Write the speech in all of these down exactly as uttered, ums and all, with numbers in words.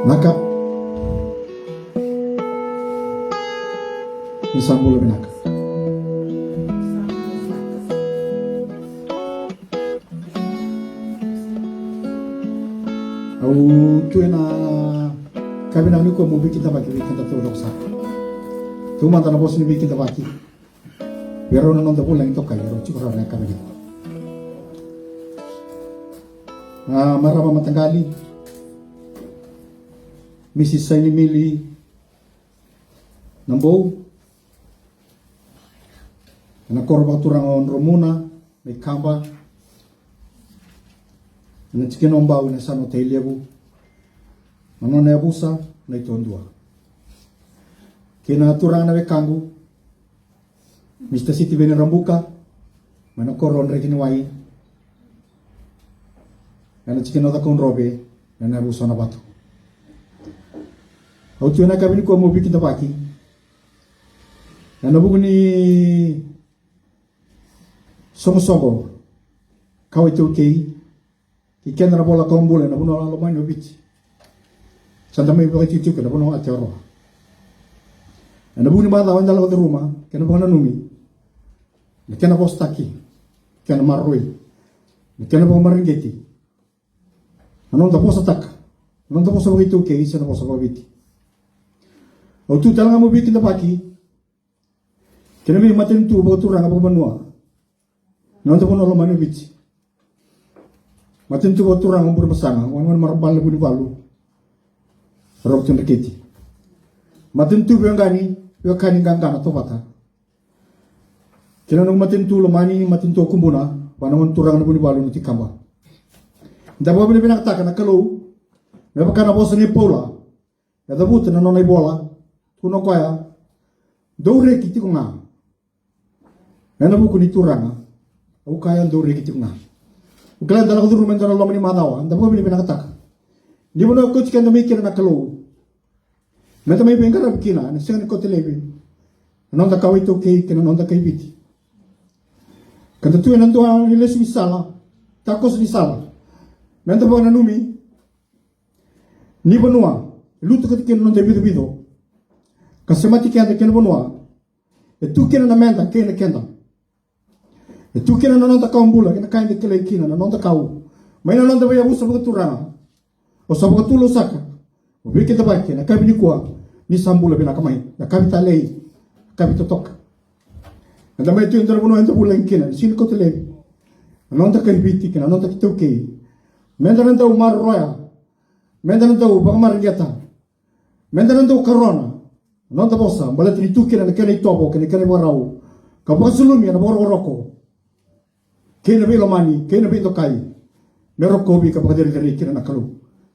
Naka. Ni sa bula vinaka. Au tu ena ka vinaka nikua mo veikidavaki vei keda taucoko sara. Taumada na vosa ni veikidavaki vei rau na noda vulagi tokai, rau tiko rawa na ka vinaka. Na marama mataqali, Misi Sainimili Nabou, ena koro vakaturaga o Dromuna mai Kaba, ena tikina o Bau ena yasana o Tailevu, na nona yavusa na Ituadua. Kei na turaga na wekaqu, Mista Sitiveni Rabuka, mai na koro o Drekeniwai, ena tikina o Cakaudrove, ena yavusa o Navatu. Au tu ena yakavi nikua mo veikidavaki ena vuku ni soqosoqo kawa iTaukei, kei keda na vola kawa bula ena vanua lomani o Viti. Sa da mai vakaitikotiko ena vanua o Aotearoa. Ena vuku ni macawa eda lako curuma, kena vakananumi, na kena vosataki, kena maroroi, na kena vakamareqeti na noda vosataka, na noda vosa vakaitaukei se na vosa vakaviti. Au tu tale ga mo veikidavaki kei na veimatanitu vakaturaga vakavanua na noda vanua lomani o Viti. Matanitu vakaturaga o Burebasaga, gone, gone marama bale na Vunivalu, Roko Tui Dreketi. Matanitu veiwekani, veiwekani qaqa na Tovata. Kei na noqu matanitu lomani, matanitu o Kubuna, vua na gone turaga na Vunivalu na Tui Kaba. Da vakavinavinakataka na Kalou me vaka na vosa nei Paula, e cavuta na nona ivola, tukuna o koya, dou reki tiko ga ena vuku ni Turaga. Au kaya dou reki tiko ga. Au kila da lako curuma e dua na loma ni macawa, da vakavinavinakataka ni vanua e kauti keda mai kina na Kalou, meda mai veiqaravi kina ena sega ni kauta laivi na noda kawa iTaukei kei na noda kai Viti. Ka da tu ena dua ni lesu ni sala, takoso ni sala, meda vakananumi ni vanua e lutu kati kina na noda vicovico, ka semati keda kei na vanua e tu kina na meda kei na keda. E tu kina na noda kawa bula kei na ka eda kilai kina, na noda kawa, mai na noda veiyavusa vakaturaga. O sa vakatulou saka, o veikidavaki ena yakavi nikua, ni sa bula vinaka mai, na yakavi talei, na yakavi totoka. Eda mai tu e dua na vanua eda vulagi kina, ni sega ni kauta laivi na noda kai Viti kei na noda iTaukei. Meda na dau maroroya, meda na dau vakamareqeta, meda na dau karona na noda vosa, baleta ni tu kina na kena itovo kei na kena ivakarau, ka vakasulumi ena vakarokoroko kei na veilomani kei na veidokai, me rokovi ka vakacerecerei kina na Kalou.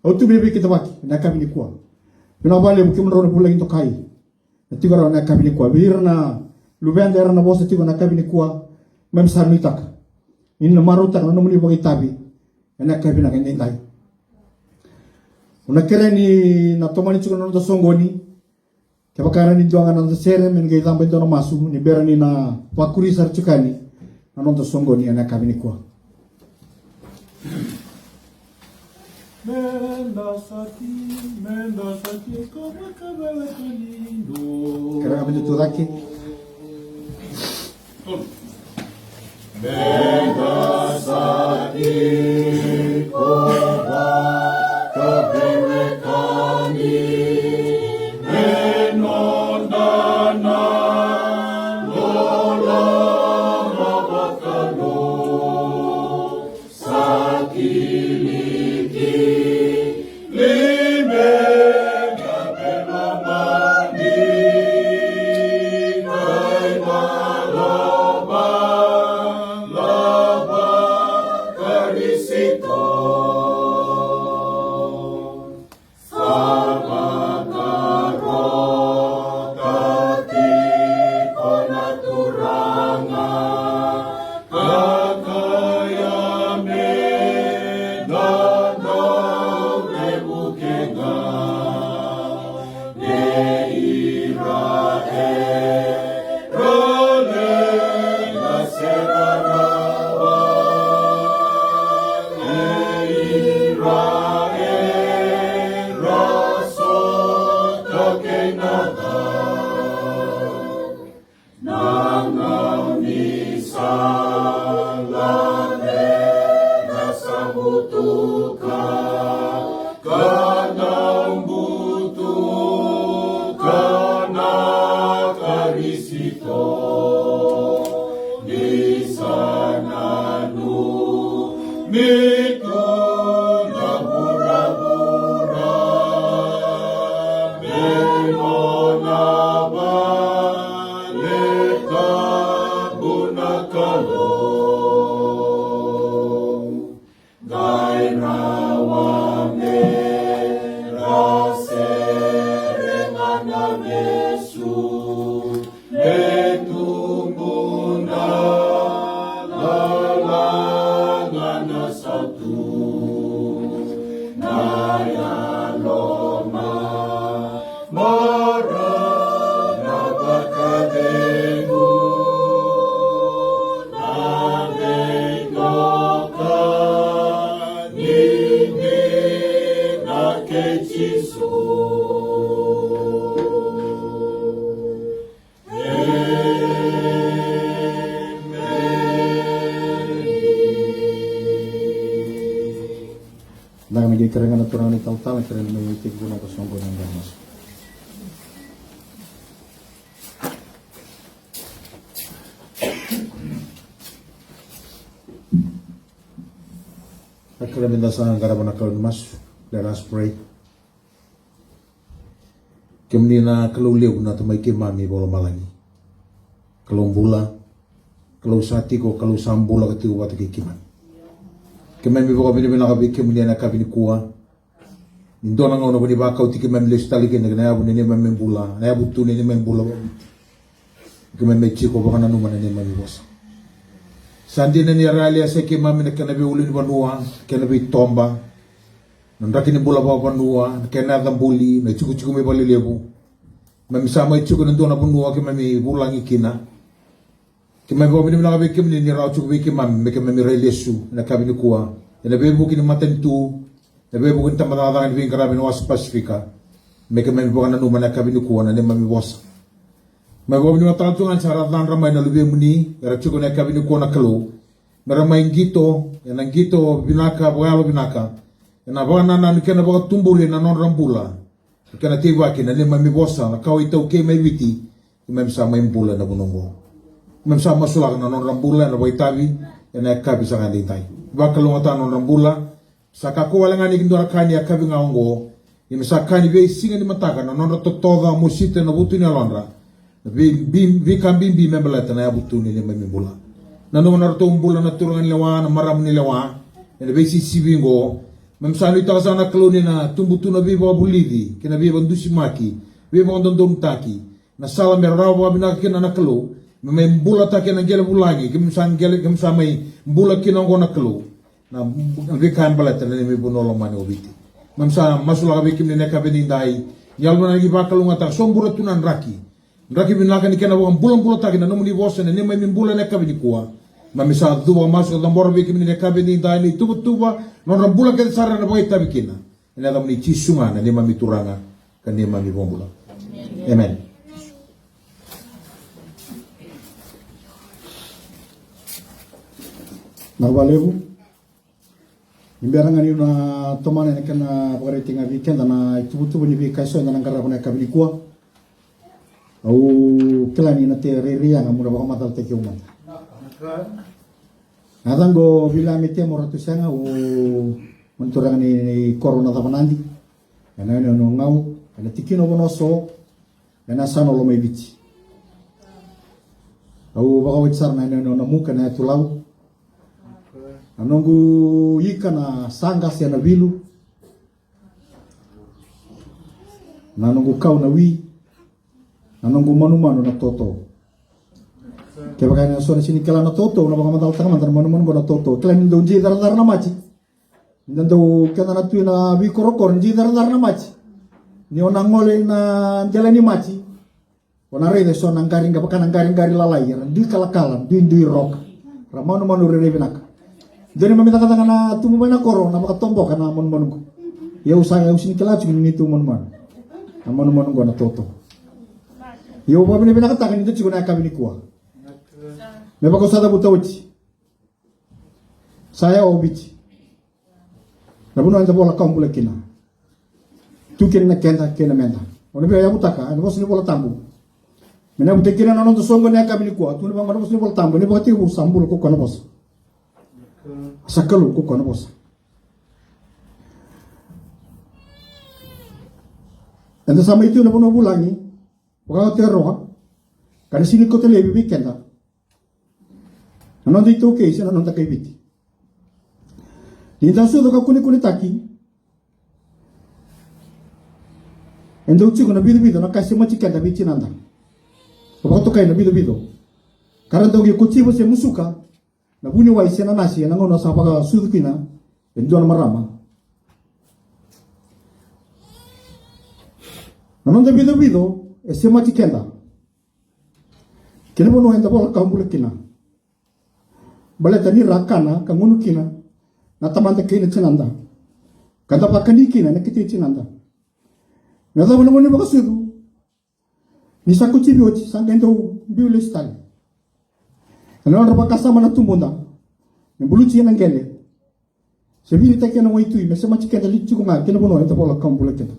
Au tu me veikidavaki ena yakavi nikua. Vinaka vakalevu kemudrau na vulagi dokai na tiko rawa ena yakavi nikua. Vei ira na luveda era na vosa tiko ena yakavi nikua, keimami sa nuitaka ni na marautaka na nomuni vakaitavi ena yakavi vinaka edaidai. Au na kerea ni na tomani tiko na noda soqoni. Kevaka e rawa ni dua ga na noda sere, me na qai caba e dua na masu ni bera ni na vakuri sara tiko yani na noda soqoni ena yakavi nikua. Meda sati, meda sati, kova ka vele ka lindo. Kera ga me tu cake. Meda sa tiko vakaveiwekani, me noda na loloma vakalou. Sa kilikili me qai lomani, qai lava, lava, ka ni Jisu. Emeni. Na qai kerea ga na turaga na italatala, kerea me mai tekivu na ka soqo na qai masu. Kerea meda sa qarava na Kalou ni masu. Let us pray. Kemuni na Kalou levu, na Tamai keimami vakalomalagi. Kalou bula, Kalou sa tiko, Kalou sa bula ka tiko vata kei keimami. Keimami vakavinavinaka vei kemuni ena yakavi nikua. Ni dua na gauna ko ni vakauti keimami lesu tale kina ki na yavu ni neimami bula, na yavu tu ni neimami bula. Keimami tiko vakananuma na neimami vosa. Sa dina ni ra a lesi keimami na kena veiulunivanua, kena veitoba, na draki ni bula vakavanua, na kena yacabuli, na itikotiko mai valelevu. Keimami sa mai tiko ena dua na vanua keimami vulagi kina. Keimami vakavinavinaka vei kemuni ni rawa tiko vei keimami me keimami rai lesu ena yakavi nikua ena veivuke ni matanitu, ena veivuke ni tabacakacaka ni veiqaravi ena wasa Pasifika. Me keimami vakananuma ena yakavi nikua na neimami vosa. Mai vakavinavinakataka tu ga ni sa ra cadra mai na luvemuni era tiko ena yakavi nikua na Kalou, me ra mai qito ena qito vinaka, vakayalo vinaka, ena vakanananu kei na vakatuburi na nodra bula. Kena teivaki na neimami vosa, na kawa iTaukei mai Viti, keimami sa mai bula ena vanua oqo. Keimami sa masulaka na nodra bula ena vakaitavi ena yakavi saka edaidai. Vakalougatataka na nodra bula. Sa kakua wale ga ni dua na ka ni yakavi ga oqo, ia me sa ka ni veisiga ni mataka na nodra totoca, mosita ena vutu ni yalodra. Na vei-, bi-, veika bibi me baleta na yavu tu ni neimami bula. Nanuma na nodratou bula na turaga ni lewa, na marama ni lewa, ena veisisivi oqo. Keimami sa nuitaka sara na Kalou ni na tubu tu na veivakavulici kei na veivakadusimaki, veivakadodonutaki, na sala me rawa vakavinaka kina na Kalou me mai bulataki ena qele vulagi keimami sa qele, keimami sa mai bula kina oqo na Kalou. Na veika e baleta na neimami vanua lomani o Viti. Keimami sa masulaka vei kemuni ena yakavi edaidai. Ni yalovinaka, ni vakalougatataka, sobura tu na draki. Draki vinaka ni kena vakabulabulataki na nomuni vosa ena neimami bula ena yakavi nikua. Keimami sa cuva masu ka cabora vei kemuni ena yakavi edaidai na ituvatuva, na nodra bula kece sara ena vakaitavi kina. Ena yacamuni Jisu ga na neimami Turaga ka neimami iVakabula. Emeni. Vinaka vakalevu. Ni bera ga niu na tomana ena kena vakaraitaki ga vei keda na ituvatuva ni veika eso eda na qarava ena yakavi nikua. Au kila ni na tei rairai yaga meu na vakamacalataki au mada. Na yacaqu o Viliame Temo Ratusega, au mani turaga ni, ni koro na Cavanadi. Ena yanuyanu o Gau, ena tikina o Vanuaso, ena yasana o Lomaiviti. Au vakawati sara na yanuyanu o Namuka, ena yatu Lau. Na noqu ika na saqa se na vilu. Na noqu kau na wi. Na noqu manumanu na toto. Kevaka ena so na sega ni kila na toto, au na vakamacalataka mada na manumanu qo na toto. Kila ni dau ji caracara na maji. Ni dau keda na tu ena veikorokoro, ji caracara na maji. Ni o na gole ina dela ni maji, o na raica eso na qari, vaka na qariqari lalai, era dui kalakala, dui, dui roka. Ra manumanu rairai vinaka. Dua ni neimami cakacaka na tubu mai na koro, na vakatoboka na manumanu qo. Ia au sa, au sega ni kila tiko ni tu manumanu. Na manumanu qo na toto. Ia au vakavinavinakataka ni da tiko ena yakavi nikua. Me vaka au sa cavuta oti. Sa yawa o Viti. Na vanua eda vola kawa bula kina. Tu kina na keda kei na meda. O na via yavutaka ena vosa ni Vola Tabu. Me na yavutaki kina na noda soqo ena yakavi nikua. Tukuna vaqo na vosa ni Vola Tabu, ni vakatekivu sa bula ko koya na vosa. Sa Kalou ko koya na vosa. Eda sa mai tu ena vanua vulagi. Vaka o Aotearoa. Ka na sega ni kauta laivi vei keda na noda iTaukei se na noda kai Viti. Ni da sucu ka kunekunetaki, e dau tiko na vicovico na ka e semati keda vei tinada. Ka vakatokai na vicovico. Ka ra dau qai kotiva se musuka na vuniwai se na nasi ena gauna sa vakasucu kina e dua na marama. Na noda vicovico e semati keda kei na vanua eda vola kawa bula kina. Baleta ni ra kana ka gunu kina na tamada kei na tinada, ka da vakani kina na kete i tinada. Yacova na gauna ni vakasucu, ni sa kotivi oti, sa qai dau biu lesu tale. Ena nodra vakasama na tubuda me buluti ena qele, se vinitaki ena waitui me semati keda li tiko ga ki na vanua eda vola kau bula keda.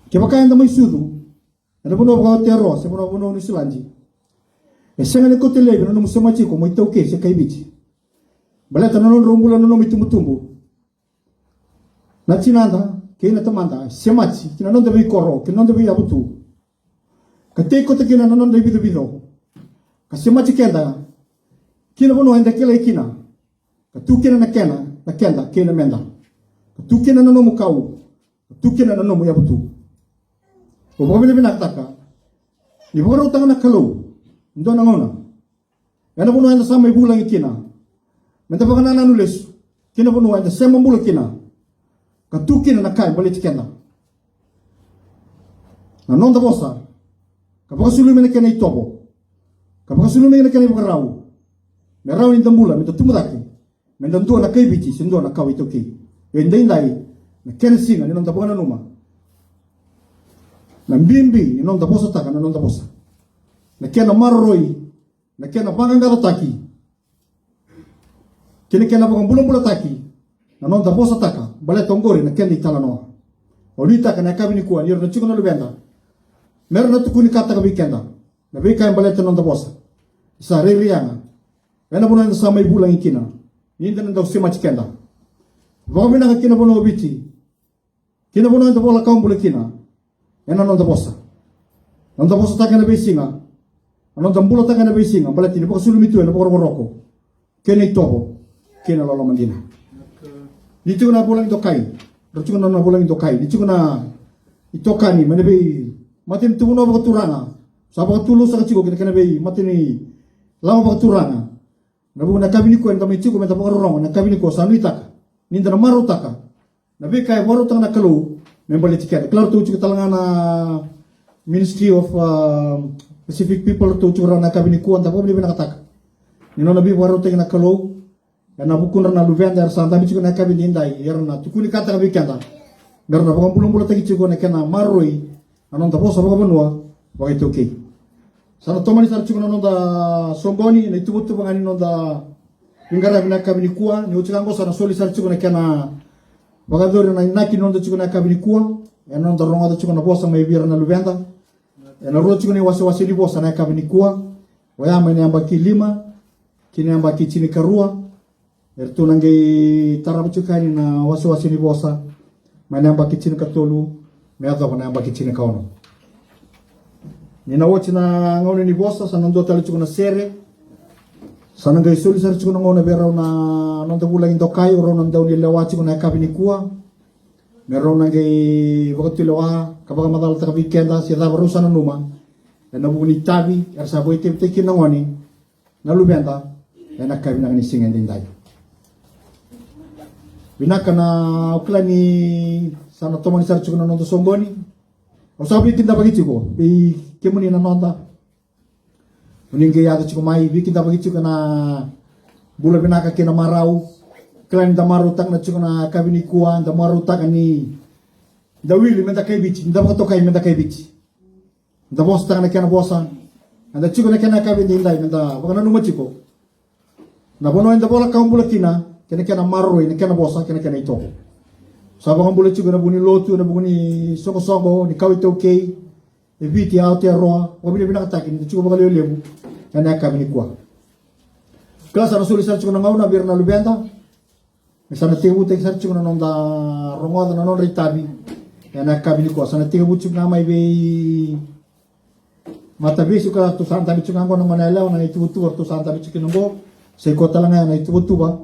Kevaka eda mai sucu ena vanua vaka-Aotearoa se vanua, vanua o Niusiladi, e sega ni kauta laivi na nomu semati iko mo iTaukei se kai Viti. Baleta na nodrau bula na nomu itubutubu, na tinada kei na tamada, semati ki na noda veikoro, ki na noda veiyavutu, ka tei koto kina na noda ivicovico, ka semati keda ki na vanua eda kilai kina, ka tu kina na kena, na keda kei na meda, ka tu kina na nomu kau, ka tu kina na nomu yavutu. Au vakavinavinakataka ni vakarautaka na Kalou e dua na gauna ena vanua eda sa mai vulagi kina, meda vakanananu lesu ki na vanua eda sema bula kina, ka tu kina na ka e baleti keda. Na noda vosa, ka vakasulumi na kena itovo, ka vakasulumi na kena ivakarau, me rawa ni da bula, me da tubu cake, me da dua na kai Viti se dua na kawa iTaukei. Io, edaidai na kena siga ni noda vakananuma na bibi ni noda vosataka na noda vosa, na kena maroroi, na kena vaqaqacotaki kei na kena vakabulabulataki na noda vosataka, baleta oqori na kena italanoa. Au nuitaka na yakavi nikua ni ra na tiko na luveda me ra na tukunikataka vei keda na veika e baleta na noda vosa. Sa rairai yaga ena vanua eda sa mai vulagi kina, ni da na dau semati keda vakavinaka ki na vanua o Viti, ki na vanua eda vola kau bula kina, ena noda vosa. Noda vosataka ena veisiga, na noda bulataka ena veisiga, baleta ni vakasulumi tu ena vakarokoroko kei na itovo kei na loloma dina. Ni tiko na vulagi dokai, ra tiko na nona vulagi dokai, ni tiko na itokani mai na veimatanitu vanua vakaturaga, sa vakatulou saka tiko ki na kena veimatanilawa vakaturaga. Na vuku na yakavi nikua eda mai tiko meda vakarorogo na yakavi nikua, sa nuitaka ni da na marautaka na veika e vakarautaka na Kalou me baleti keda. Kila ratou tiko tale ga na Ministry of, um, Pacific People, ratou tiko rawa na yakavi nikua, da vakavinavinakataka ni nona veivakarautaki na Kalou ena vukudra na luveda era sa dabe tiko na yakavi edaidai, era na tukunikataka vei keda me ra na vakabulabulataki tiko na kena maroroi na noda vosa vakavanua vakaitaukei. Sa na tomani sara tiko na noda soqoni, na ituvatuva ga ni noda veiqaravi na yakavi nikua. Ni oti ga qo sa na soli sara tiko na kena vakayacori na inaki ni noda tiko na yakavi nikua, ena noda rogoca tiko na vosa mai vei ira na luveda. Ena rua tiko na iwasewase ni vosa na yakavi nikua, oya mai na yabaki lima ki na yabaki tinikarua. Eratou na qai tarava tiko yani na wasewase ni vosa mai na yabaki tinikatolu me yacova na yabaki tinikaono. Ni na oti na gauna ni vosa, sa na dua tale tiko na sere. Sa na qai soli sara tiko na gauna vei rau na noda vulagi dokai, o rau na daunilewa tiko na yakavi nikua, me rau na qai vakatulewa ka vakamacalataka vei keda se cava rau sa nanuma ena vuku ni itavi era sa vakaitavitaki kina na gone, na luveda, ena yakavi vinaka ni siga edaidai. Vinaka na, au kila ni sa na tomani sara tiko na noda soqoni. Au sa veikidavaki tiko vei kemuni na noda, o ni qai yaco tiko mai, veikidavaki tiko na bula vinaka kei na marau. Kila ni da marautaka na tiko na yakavi nikua, da marautaka ni da wili meda kai Viti, ni da vakatokai meda kai Viti. Da vosataka na kena vosa, eda tiko na kena yakavi edaidai, meda vakananuma tiko na vanua eda vola kau bula kina, kei na kena maroroi na kena vosa, kei na kena itovo. Sa vakabula tiko ena vuku ni lotu, ena vuku ni soqosoqo ni kawa iTaukei e Viti, e Aotearoa, vakavinavinakataki ni da tiko vakalevulevu ena yakavi nikua. Kila sa na soli sara tiko na gauna vei ira na luveda, me sa na tekivutaki sara tiko na noda rogoca na nodra itavi ena yakavi nikua. Sa na tekivu tiko ga mai vei Matavesu ka ratou sa dabe tiko ga qo na gone yalewa, na ituvatuva ratou sa dabe tiko kina qo. Sa i koya tale ga na ituvatuva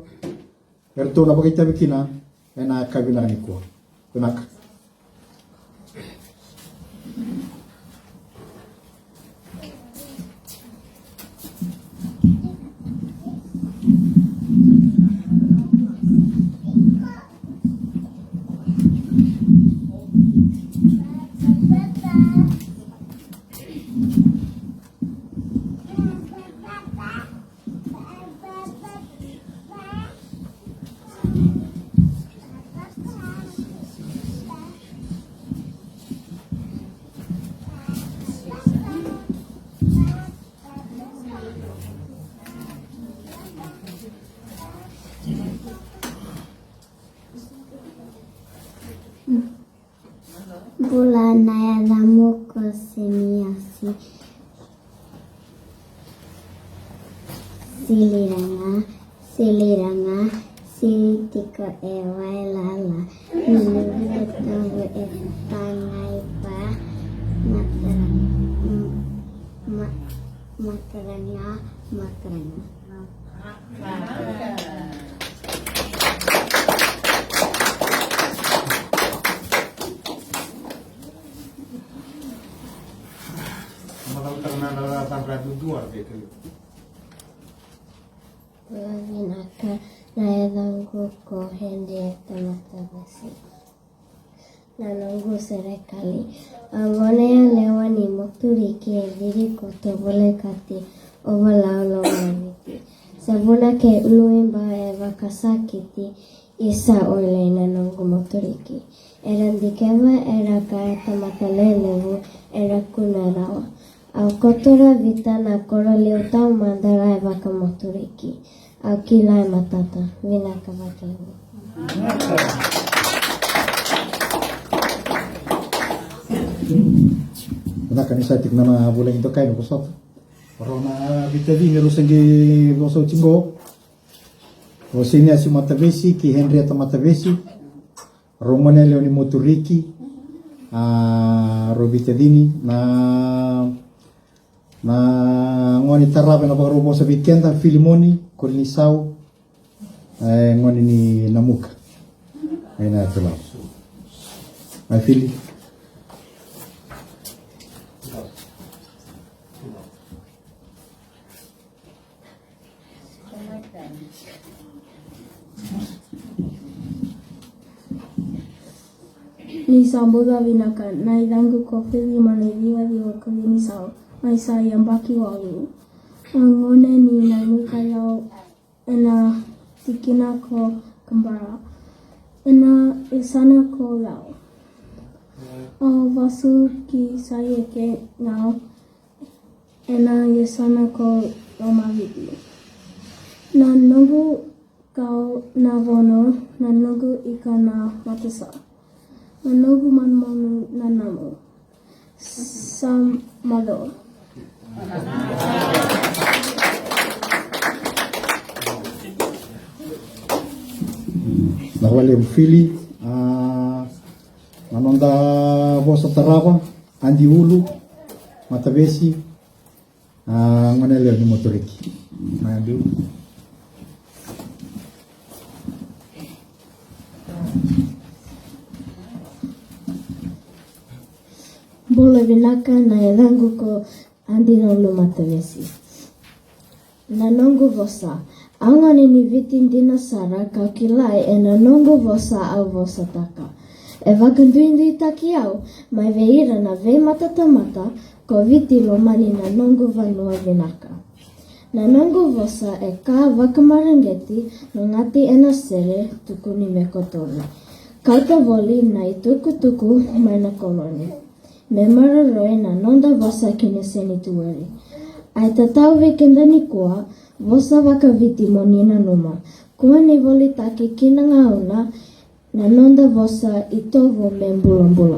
eratou na vakaitavi kina ena yakavi vinaka nikua. Vinaka. Bula, na yacaqu ko Seniasi Siliraga, Siliraga, sili tiko e Wailala. Na noqu itovo e Tagaipa, Mataraga, Mataraga, Mataraga. Bula vinaka, na yacaqu ko Henrietta Matavesi. Na noqu serekali. A gone yalewa ni Moturiki e cici koto volekati o valau lomaviti. Sa vuna ke uluiba e vakasakiti, isa oilei na noqu Moturiki. Era dikeva, era kaya tamata lelevu, era kuna rawa. Au kotora vita na koro liu taumada ra e vakamoturiki. Au kila e matata. Vinaka vakalevu. Vinaka ni sa tiko na vulagi dokai na vosota. Rau na vitavini rau sa qai vosa oti qo. O Seniasi Matavesi kei Henrietta Matavesi. Rau gone yalewa ni Moturiki, a, rau vitacini na, na gone tarava ena vakarau vosa vei keda, Filimoni Korinisau, e gone ni Namuka. Ena yatu lau. Ai Fili. Ni sa bula vinaka, na yacaqu ko Fili Manaiciwa Ciwa Korinisau, mai sa yabaki walu. A gone ni Namuka yau, ena tikina ko Kabara, ena yasana ko Lau. Au vasu ki Saieke Gau, ena yasana ko Lomaviti. Na noqu kau na Vono, na noqu ika na Matasa, na noqu manumanu na Namu. Sa malo. Na wale Fili, a, na noda vosa tarava, Adi Ulu Matavesi, a, gone yalewa ni Moturiki. Na Adi Ulu. Bula vinaka, na yacaqu ko Adi Ulu Matavesi. Na noqu vosa. Au gone ni Viti dina sara, kau kilai ena noqu vosa au vosataka. E vakaduiduitaki au mai vei ira na veimatatamata ko Viti lomani na noqu vanua vinaka. Na noqu vosa e ka vakamareqeti, lagati ena sere, tukuni me kotori. Kauta voli na itukutuku mai na koloni. Me maroroi na noda vosa ki na senituari. A itatau vei keda nikua, vosa vakaviti mo ni nanuma. Kua ni volitaki ki na gauna, na noda vosa itovo me bulabula.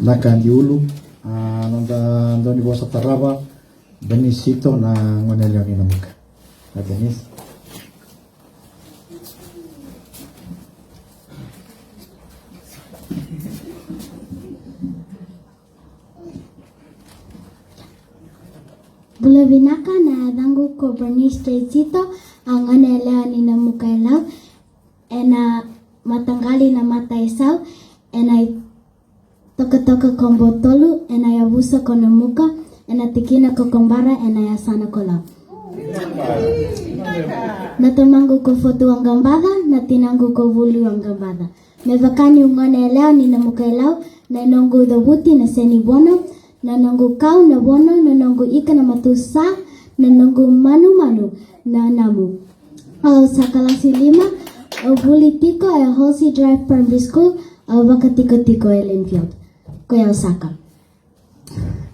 Na ka Adi Ulu, a, noda dau ni vosa tarava, Benisito na gone yalewa ni Namuka. Na Benis. Bula vinaka, na yacaqu ko Bernice Teisito, a gone yalewa ni Namuka e Lau, ena mataqali na Mata e Sau, ena i-, tokatoka ko Botolu, ena yavusa ko Namuka, ena tikina ko Kobara, ena yasana ko Lau. Na tamaqu ko Fotu Waqabaca, na tinaqu ko Vuli Waqabaca. Me vaka niu gone yalewa ni Namuka e Lau, na noqu cavuti na Seni Vono, na noqu kau na Vono, na noqu ika na Matusa, na noqu manumanu na Namu. Au sa kalasi lima, au vuli tiko e Halsey Drive Primary School, au vakatikotiko e Linfield. Ko yau saka.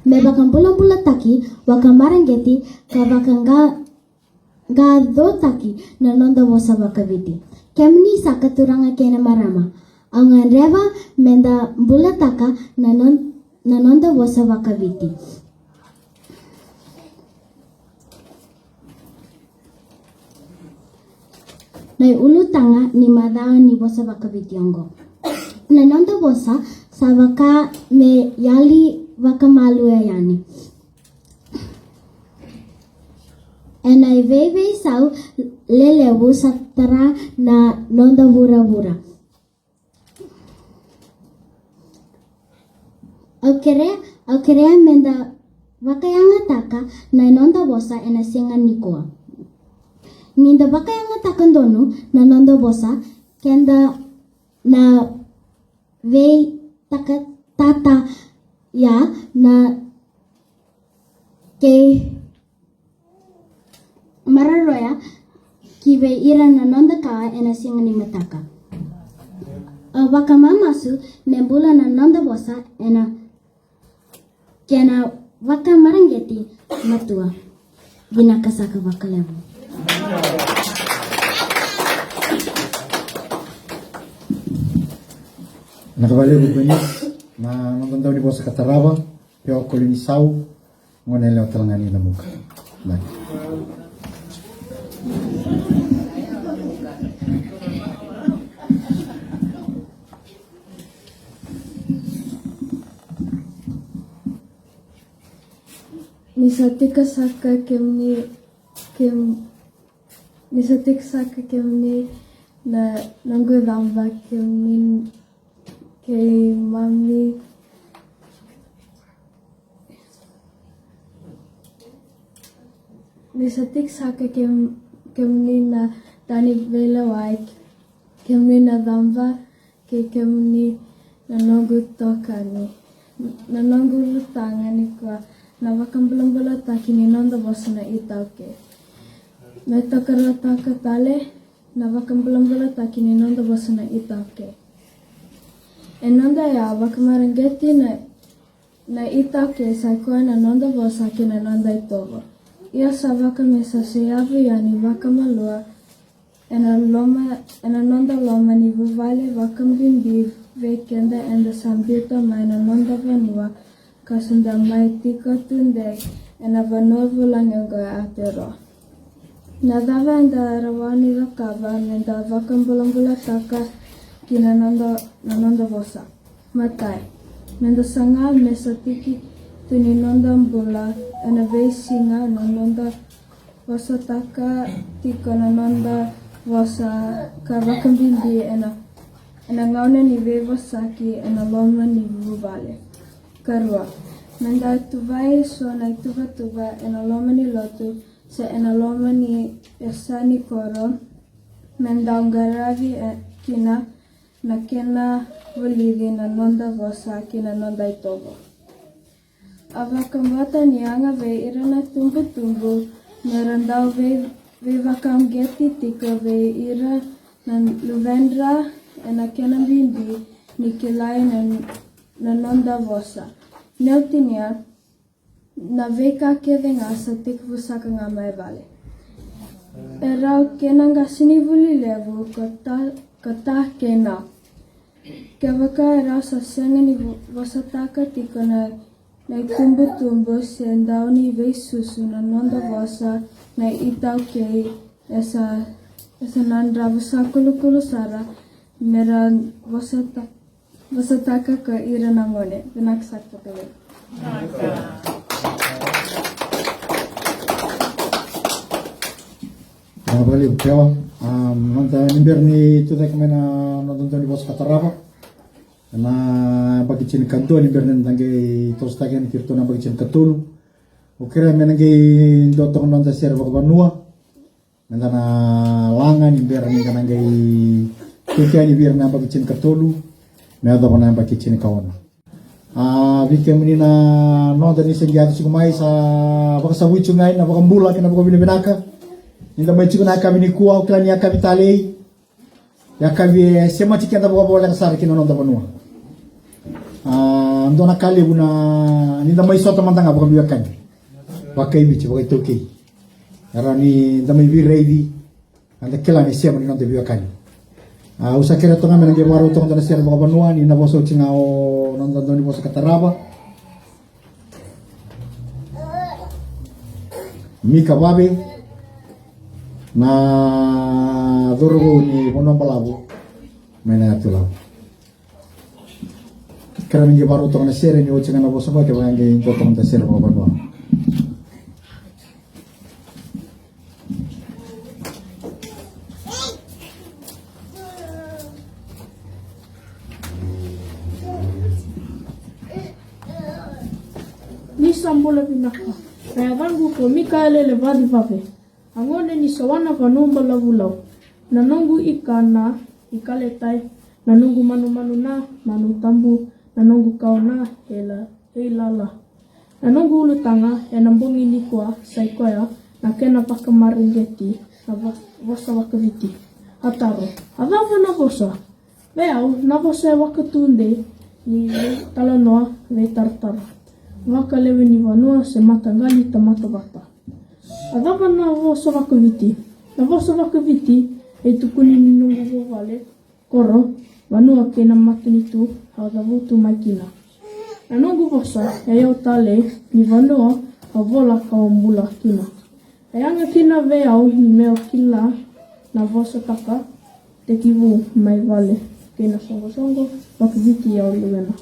Me vakabulabulataki, vakamareqeti, ka vakaqa-, qaqacotaki na noda vosa vakaviti. Kemuni saka turaga kei na marama, au gadreva meda bulataka na, non, na noda vosa vakaviti. Na iulutaga ni macawa ni vosa vakaviti oqo. Na noda vosa sa vaka me yali vakamalua yani. Ena iveiveisau lelevu sa tara na noda vuravura. Au kerea, au kerea meda vakayagataka na noda vosa ena siga nikua. Nida vakayagataka donu na noda vosa, keda na veitakatata ya na kei maroroya ki vei ira na noda kawa ena siga ni mataka. Au vakamamasu me bula na noda vosa ena kena vakamareqeti matua. Vinaka saka vakalevu. Vinaka vakalevu Bernice, na noda dau ni vosa ka tarava. Pio Kolinisau, gone yalewa tale ga ni Namuka. Vinaka. Ni sa tiko saka kemuni, kem, ni sa tiko saka kemuni na noqu cava, kemuni keimami. Ni sa tiko saka kem, kemuni na tani veilewai, kemuni na cava, kei kemuni na noqu itokani. Na noqu ulutaga nikua na vakabulabulataki ni noda vosa na iTaukei. Me tokaruataka tale na vakabulabulataki ni noda vosa na iTaukei. E noda ya vakamareqeti na, na iTaukei sa koya na noda vosa kei na noda itovo. Ia sa vaka me sa seyavu yani vakamalua ena loma, ena noda loma ni vuvale, vakabibi vei keda eda sa biuta mai na noda vanua, ka sa da mai tiko tudei ena vanua vulagi oqo e Aotearoa. Na cava eda rawa ni cakava meda vakabulabulataka kina na noda, na noda vosa? Matai, meda saga me sa tiki tu ni noda bula ena veisiga na noda vosataka tiko na noda vosa, ka vakabibi ena, ena gauna ni veivosaki ena loma ni vuvale. Karua, meda tuvai so na ituvatuva ena loma ni lotu se ena loma ni yasa ni koro, meda qaravi, e, kina na kena vulici na noda vosa kei na noda itovo. A vakabauta ni yaga vei ira na tubutubu mera dau vei, veivakauqeti tiko vei ira na luvedra ena kena bibi ni kilai na, na noda vosa. Meu tinia, na veika kece ga sa tekivu saka ga mai vale. E rau kena qasenivuli levu ko Ta, ko Ta kei Na. Kevaka e rau sa sega ni vo, vosataka tiko na, na itubutubu se dau ni veisusu na noda vosa na iTaukei, e sa, e sa na dravu sa kulukulu sara mera vosata, vosataka ko ira na gone. Vinaka saka vakalevu. Vinaka vakalevu Pewa. Am, noda ni bera ni tucake mai na noda dau ni vosa ka tarava. Na yabaki tinikadua ni bera ni da qai tosotaki yani kei iratou na yabaki tinikatolu. Au kerea me na qai dua toka na noda sere vakavanua. Meda na laga ni bera ni da na qai tiko yani vei ira na yabaki tinikatolu me yacova na yabaki tinikaono. A, vei kemuni na noda ni se qai yaco tiko mai, sa vakasavui tiko ga na vakabula kei na vakavinavinaka. Ni da mai tiko na yakavi nikua, au kila ni yakavi talei. Yakavi e semati keda vakavoleka sara ki na noda vanua. A, dua na ka levu na ni da mai sota mada ga vakaveiwekani, vakaiviti, vakaitaukei. Rawa ni da mai veiraici, a da kila na isema ni noda veiwekani. A, au sa kerea toka ga me na qai vakarau toka dua na sere vakavanua ni na vosa oti ga o noda dau ni vosa ka tarava. Mika Vave, na cauravou ni Vanua Balavu mai na yatu Lau. Kerea me qai vakarau toka na sere ni oti ga na vosa vaka kevaka qai dua toka na sere vakavanua. Ni sa bula vinaka. Na yacaqu ko Mikaele Levaci Vave. A gone ni Sawana, Vanua Balavu, Lau. Na noqu ika na ikaletai, na noqu manumanu na Manutabu, na noqu kawa na Eila, Eilala. Na noqu ulutaga ena bogi nikua sa i koya na kena vakamareqeti na vo-, vosa vakaviti. A taro: a cava na vosa? Vei au, na vosa e vakatudei ni veitalanoa, veitaratara, vakalewe ni vanua se mataqali tamata vata. A cava na vosa vakaviti? Na vosa vakaviti e tukuni ni noqu vuvale, koro, vanua kei na matanitu au cavutu mai kina. Na noqu vosa e au talei ni vanua au vola ka au bula kina. E yaga kina vei au ni meu kila na vosataka tekivu mai vale kei na soqosoqo vakaviti au lewena.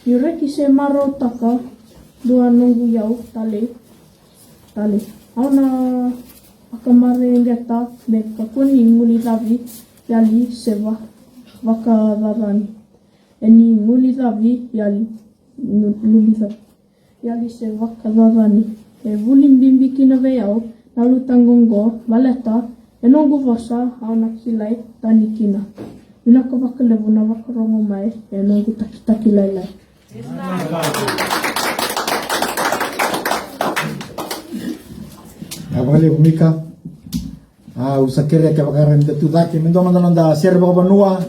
Niu reki se marautaka dua noqu iyau talei, talei, au na vakamareqeta me kakua ni gulicavi yali se va-, vakacacani. E ni gulicavi yali, nu-, gulicavi yali se vakacacani. E vuli bibi kina vei au na ulutaga oqo, baleta e noqu vosa au na kilai tani kina. Vinaka vakalevu na vakarogo mai e noqu takitaki lailai. Vinaka vakalevu Mika. A, au sa kerea kevaka rawa ni da tu cake me dua mada na noda sere vakavanua.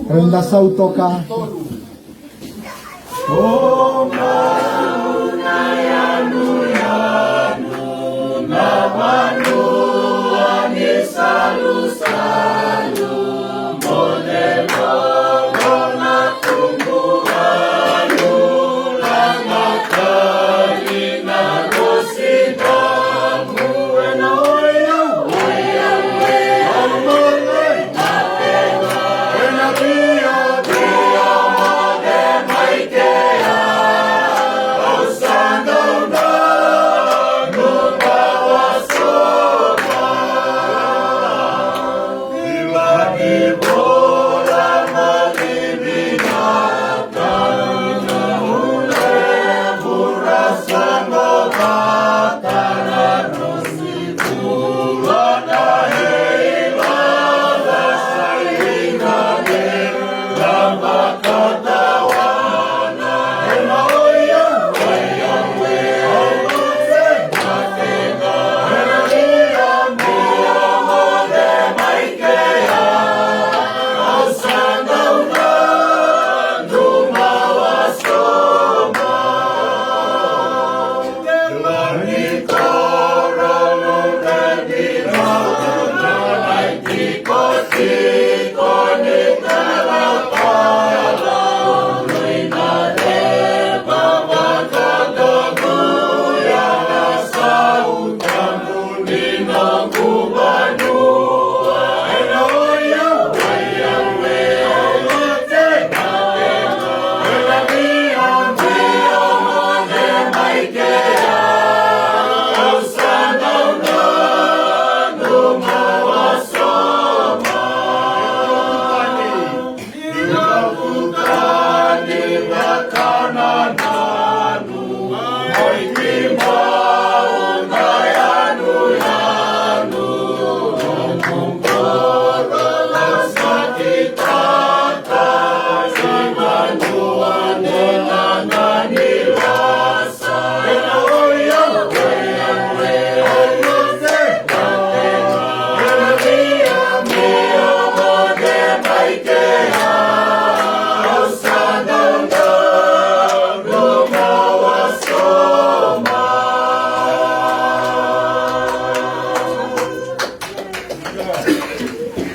Rawa ni da sau toka.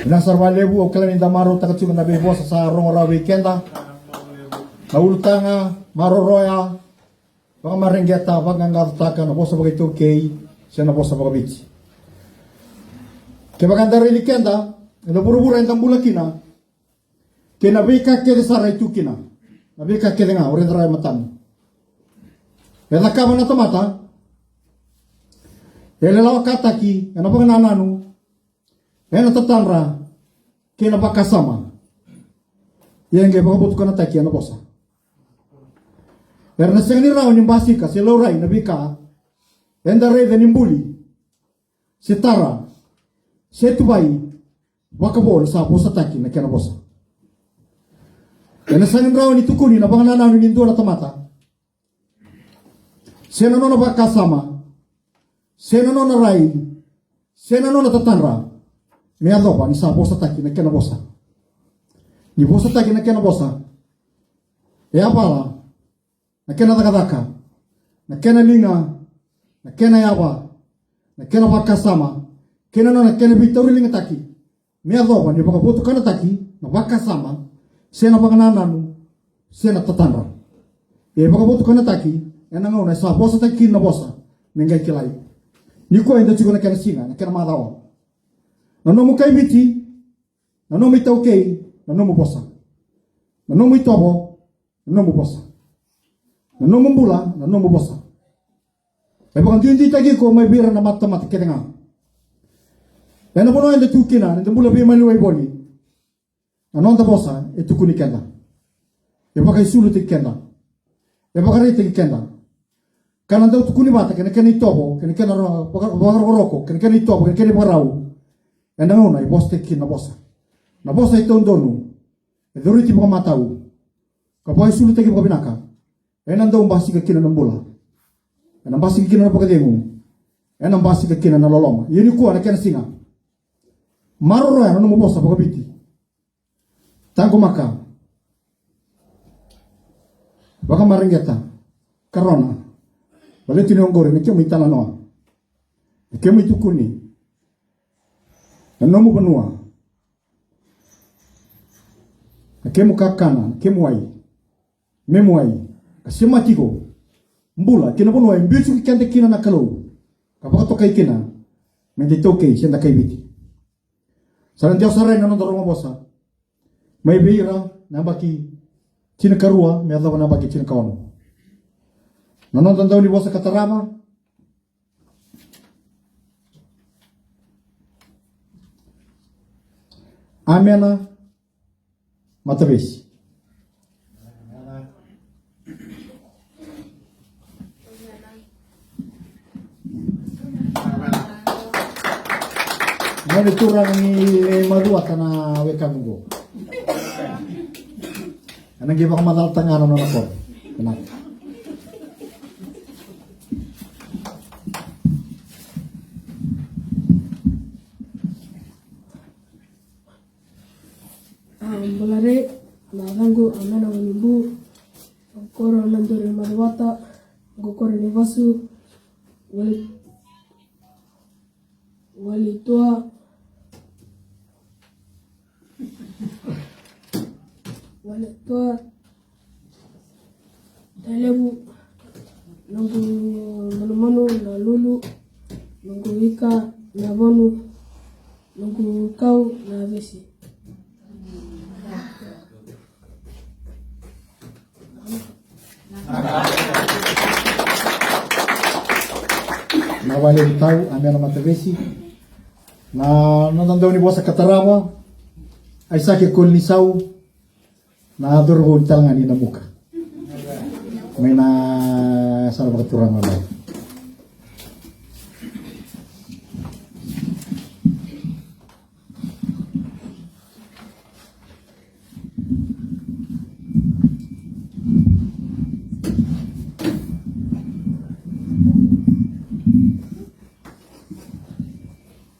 Vinaka sara vakalevu. Au kila ni da marautaka tiko na veivosa sa rogo rawa vei keda. Na ulutaga: maroroya, vakamareqeta, vaqaqacotaka, na vosa vakaitaukei, se na vosa vakaviti. Kevaka eda raici keda ena vuravura eda bula kina, kei na veika kece sara e tu kina, na veika kece ga o raica rawa e matamu e cakava na tamata, e lawakataki ena vakanananu, ena tatadra, kei na vakasama. Ia e qai vakavotukanataki ena vosa. Era na sega ni rawa ni basika se laurai na veika eda raica ni buli, se tara, se tuvai, vakavo ni sa vosataki na kena vosa. Ena sega ni rawa ni tukuni na vakanananu ni dua na tamata, se na nona vakasama, se na nona rai, se na nona tatadra, me yacova ni sa vosataki na kena vosa. Ni vosataki na kena vosa, e yavala na kena cakacaka, na kena liga, na kena yava, na kena vakasama, kei na nona kena veitauriligataki, me yacova ni vakavotukanataki na vakasama, se na vakanananu, se na tatadra. E vakavotukanataki ena gauna e sa vosataki kina na vosa, me qai kilai. Nikua eda tiko na kena siga, na kena macawa. Na nomu kaiviti, na nomu itaukei, na nomu vosa. Na nomu itovo, na nomu vosa. Na nomu bula, na nomu vosa. E vakaduiduitaki iko mai vei ira na matamata kece ga. Ena vanua eda tu kina, eda bula veimaliwai voli, na noda vosa e tukuni keda, e vakaisulutaki keda, e vakaraitaki keda. Ka na dau tukuni vata kei na kena itovo, kei na kena ro-, vaka-, vakarokoroko, kei na kena itovo, kei na kena ivakarau, ena gauna e vosataki kina na vosa. Na vosa e taudonu, e coriti vakamatau, ka vakaisulutaki vakavinaka, ena dau basika kina na bula, ena basika kina na vakacegu, ena basika kina na loloma. Ia nikua na kena siga, maroroya na nomu vosa vakaviti. Taqomaka, vakamareqeta, karona, baleta ni oqori na kemu italanoa, na kemu itukuni, na nomu vanua, na kemu kakana, na kemu wai, memu wai, ka semati iko, bula kei na vanua e biuti keda kina na Kalou, ka vakatokai kina meda itaukei se da kaiviti. Sa na dewa sara na noda rogo vosa mai vei ira na yabaki tinikarua me yacova na yabaki tinikaono. Na noda daunivosa ka tarava, Amena Matavesi. Gone turaga ni Macuata na wekaqu qo. Ena qai vakamacalataka ga na nona koro. Vinaka. A, bula re, na yacaqu Amena Wanibu, qo koro Naduri Macuata, qo koro ni vasu, wali, wali tua, wali tua, Tailevu, noqu manumanu na Lulu, noqu ika na Vonu, noqu kau na Vesi. Na vale ni tau, Amena Matavesi. Na noda daunivosa ka tarava, Aisake Kolinisau. Na cauravou tale ga ni Namuka. Mai na yasana vakaturaga mai.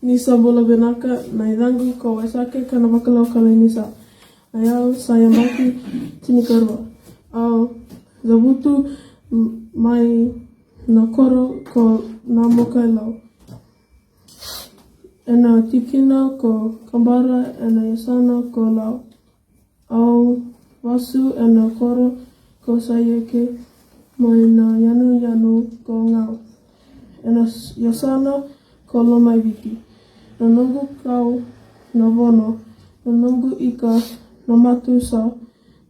Ni sa bula vinaka, na yacaqu ko Aisake Kanavakalokalo Inisa. A yau sa yabaki tinikarua. Au cavutu m-, mai na koro ko Namuka e Lau. Ena tikina ko Kabara, ena yasana ko Lau. Au vasu ena koro ko Saiweke, mai na yanuyanu ko Gau, ena s-, yasana ko Lomaiviti. Na noqu kau na Vono, na noqu ika na Matusa,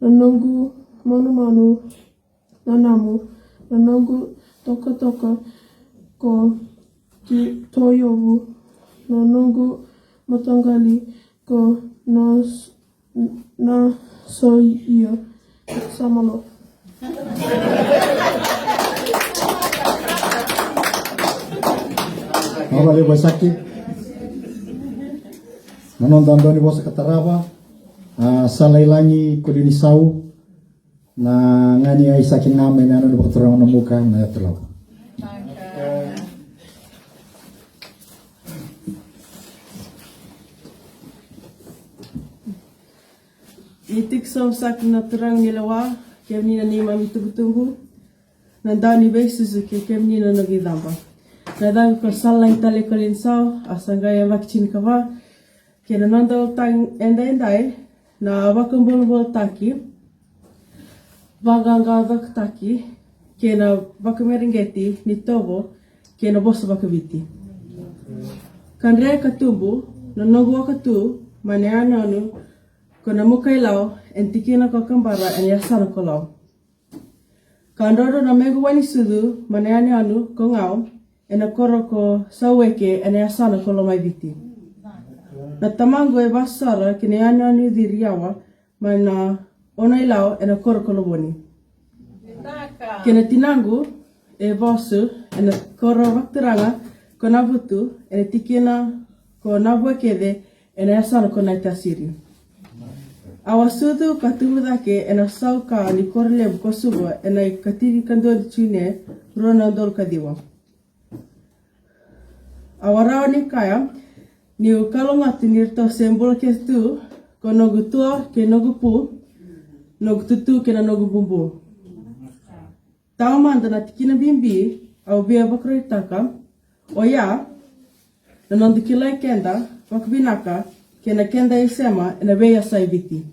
na noqu manumanu na Namu, na noqu tokatoka ko Ti-, Toiyovu, na noqu mataqali ko Na S-, Na Soia. Sa malo. Vinaka vakalevu Aisake. Na noda dau ni vosa ka tarava, a, Salailagi Kolinisau, na gani Aisake ga mai na yanuyanu vakaturaga na Muka na Yatu Lava. Ni tiko sau saka na turaga ni lewa, kemuni na neimami tubutubu, na dau ni veisusu kei kemuni na noqu icaba. Na yacaqu ko Salailagi Tale Kolinisau, au sa qai yabaki tinikava, kei na noda ulutaga edaidai na vakabulabulataki, vaqaqacotaki kei na vakamareqeti ni itovo kei na vosa vakaviti. Kadre ka tubu na noqu waka tu mai na yanuyanu ko Namuka i Lau, ena tikina ko Kabara, ena yasana ko Lau. Ka drodro na mequ wai ni sucu mai na yanuyanu ko Gau, ena koro ko Saiweke, ena yasana ko Lomaiviti. Na tamaqu e vasu sara ki na yanuyanu ciri yawa mai na Ono-i-Lau, ena koro ko Lovoni. Kei na tinaqu e vasu ena koro vakaturaga ko Navutu, ena tikina ko Navuakece, ena yasana ko Naitasiri. Au a sucu ka tubu cake ena sauka ni koro levu ko Suva, ena ikatinikadua ni June, rua na udolu ka ciwa. Au a rawa ni kaya niu kalougata ni ratou se bula kece tu ko noqu tua kei noqu pu, noqu tutu kei na noqu bubu. Tawa mada na tikina bibi au via vakaraitaka, oya na noda kilai keda vakavinaka kei na keda isema ena veiyasai Viti.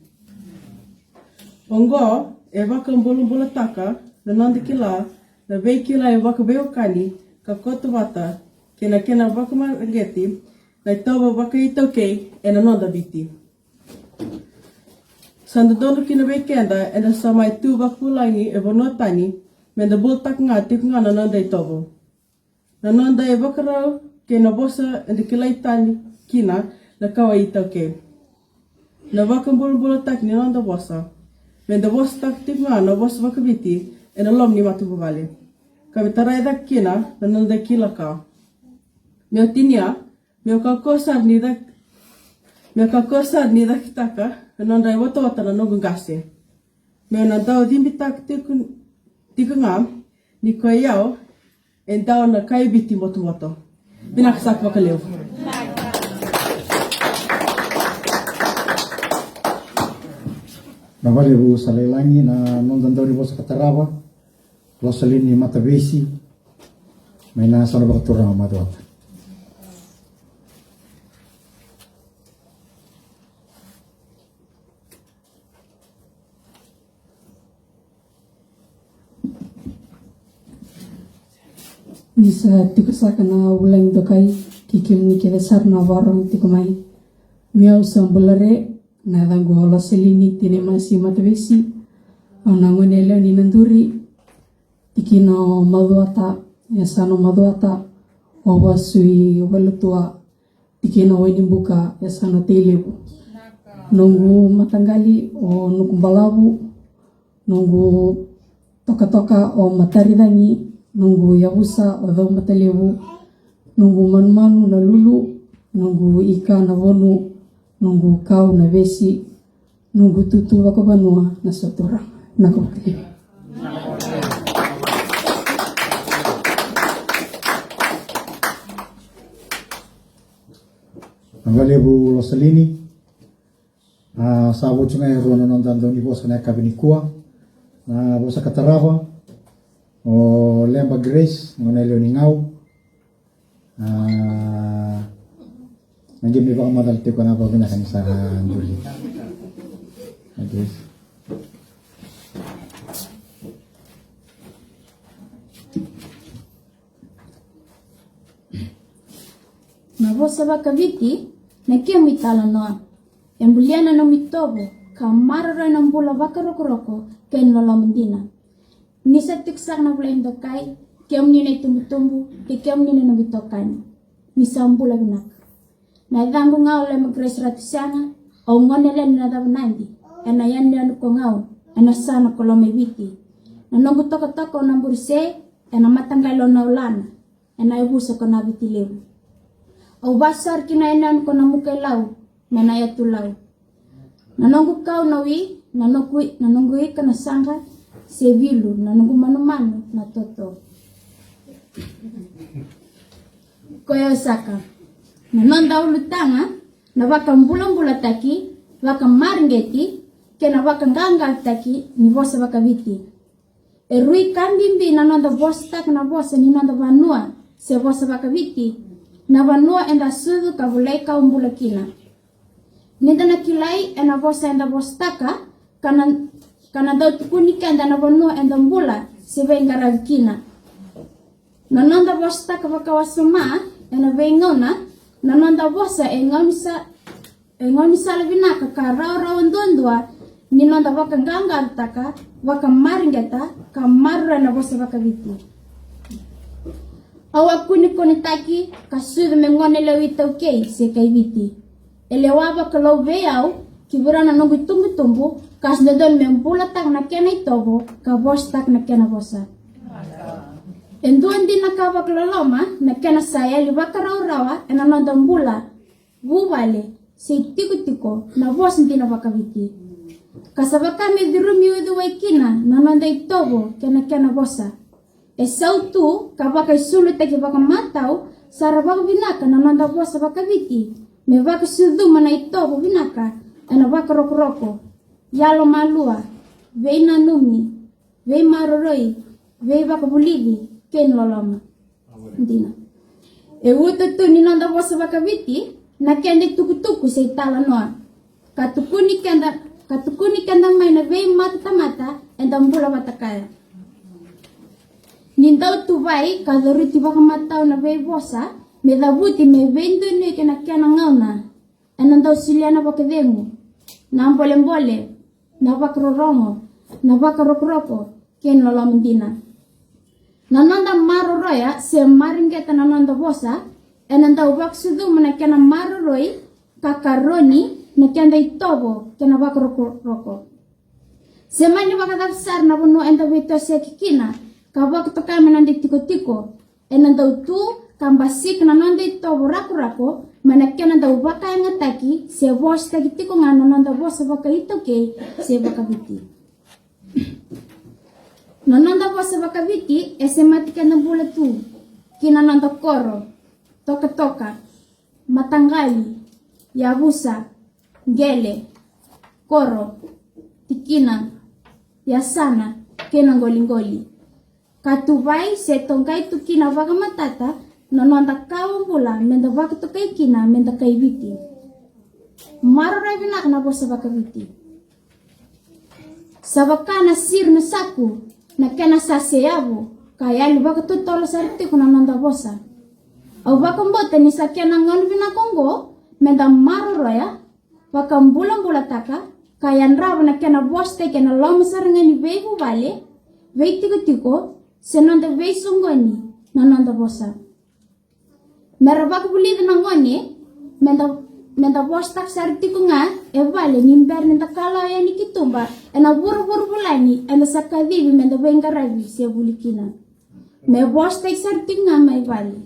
Oqo e vakabulabulataka na noda kila na veikilai vakaveiwekani ka koto vata kei na kena vakamareqeti na itovo vakaitaukei ena noda Viti. Sa dodonu kina vei keda eda sa mai tu vakavulagi e vanua tani, meda bulataka ga tiko ga na noda itovo. Na noda ivakarau kei na vosa eda kilai tani kina na kawa iTaukei. Na vakabulabulataki ni noda vosa, meda vosataka tiko ga na vosa vakaviti ena loma ni matavuvale, ka me tarai cake kina na noda kila ka. Meu tinia, meu kakua sara ni cak-, meu kakua sara ni cakitaka na nodra iwatawata na noqu qase. Meu na dau cibitaka tiko, tiko ga ni ko i au e dau na kai Viti botoboto. Vinaka saka vakalevu. Vinaka vakalevu Salailagi, na noda dau ni vosa ka tarava, Losalini Matavesi, mai na yasana vakaturaga Macuata. Ni sa tiko saka na vulagi dokai, kei kemuni kece sara na vakarorogo tiko mai. Meu sa bula re, na yacaqu o Losalini Tinemasi Matavesi. Au na gone yalewa ni Naduri, tikina o Macuata, yasana o Macuata, o vasu i Wailotua, tikina o Wainibuka, yasana o Tailevu. Noqu mataqali o Nukubalavu, noqu tokatoka o Mataricagi, noqu yavusa o Caumatalevu, noqu manumanu na Lulu, noqu ika na Vonu, noqu kau na Vesi, noqu tutu vakavanua na Soturaga. Vinaka vakalevu. Vinaka vakalevu Losalini. A, sa votu ga e rua na noda dau ni vosa na yakavi nikua. Na vosa ka tarava, o Leba Grace, gone yalewa ni Gau. A, Na qai mai vakamacala tiko na vakavinaka ni sa duri. Okay. Na vosa vakaviti, na kemu italanoa. E bulia na nomu itovo, ka maroroya na bula vakarokoroko kei na loloma dina. Ni sa tiko saka na vula ni dokai, kemuni na itubutubu, kei kemuni na noqu itokani. Ni sa bula vinaka. Na yacaqu ga o Lema Grace Ratusega, au gone lewe ni Nacavanadi, ena yanuyanu ko Gau, ena yasana ko Lomaiviti. Na noqu tokatoka o Naburuse, ena mataqali o Naulana, ena yavusa ko Navitilevu. Au vakasara ki na yanuyanu ko Namukailau, mai na yatu Lau. Na noqu kau na wi, na noqu, na noqu ika na saqa se vilu, na noqu manumanu na toto. Koya saka. Na noda ulutaga, na vakabulabulataki, vakamareqeti, kei na vakaqaqacotaki ni vosa vakaviti. E rui ka bibi na noda vosataka na vosa ni noda vanua se vosa vakaviti, na vanua eda sucu ka volai kau bula kina. Ni da na kilai ena vosa eda vosataka, ka na, ka na dau tukuni keda na vanua eda bula se veiqaravi kina. Na noda vosataka vakawasoma ena veigauna, na noda vosa e gauna sa E gaunisala vinaka ka rawarawa duadua ni noda vakaqaqacotaka, vakamareqeta, ka maroroya na vosa vakaviti. Au a kunikunitaki ka sucu me gone lewe iTaukei se kai Viti. E lewa vakalou vei au ki vei rau na noqu itubutubu, ka sa dodonu me bulataka na kena itovo ka vosataka na kena vosa. E dua dina ka vakaloloma na kena sa yali vakarawarawa ena noda bula vuvale se itikotiko na vosa dina vakaviti. Ka sa vaka me curumi uciwai kina na noda itovo kei na kena vosa. E sautu ka vakaisulutaki vakamatau sara vakavinaka na noda vosa vakaviti me vakasucuma na itovo vinaka ena vakarokoroko, yalomalua, veinanumi, veimaroroi, veivakavulici kei na loloma dina. E uto tu ni noda vosa vakaviti na keda itukutuku se italanoa, ka tukuni keda, ka tukuni keda mai na veimatatamata eda bula vata kaya. Ni dau tuvai ka coruti vakamatau na veivosa me cavuti me veidonui kei na kena gauna. Ena dau solia na vakacegu, na bolebole, na vakarorogo, na vakarokoroko kei na loloma dina. Na noda maroroya se mareqeta na noda vosa ena dau vakasucuma na kena maroroi ka karoni na keda itovo kei na vakarokoroko. Se mani vakacava sara na vanua eda veitosoyaki kina ka vakatokai me noda itikotiko, ena dau tu ka basika na noda itovo rakorako mai na kena dau vakayagataki se vosataki tiko ga na noda vosa vakaitaukei se vakaviti. Na noda vosa vakaviti e semati keda bula tu ki na noda koro, tokatoka, mataqali, yavusa, qele, koro, tikina, yasana kei na qoliqoli. Ka tuvai se toqai tu kina vakamatata na noda kawa bula meda vakatokai kina meda kai Viti. Maroroya vinaka na vosa vakaviti. Sa vaka na siri na saku na kena sa seyavu ka yali vakatotolo sara tiko na noda vosa. Au vakabauta ni sa kena gauna vinaka oqo meda maroroya, vakabulabulataka ka yadrava na kena vosataki ena loma sara ga ni veivuvale, veitikotiko se noda veisoqoni na noda vosa. Mera vakavulica na gone meda, meda vosataka sara tiko ga e vale ni bera ni da kalawa yani ki tuba ena vuravura vulagi eda sa kacivi meda veiqaravi se vuli kina. Me vosataki sara tiko ga mai vale.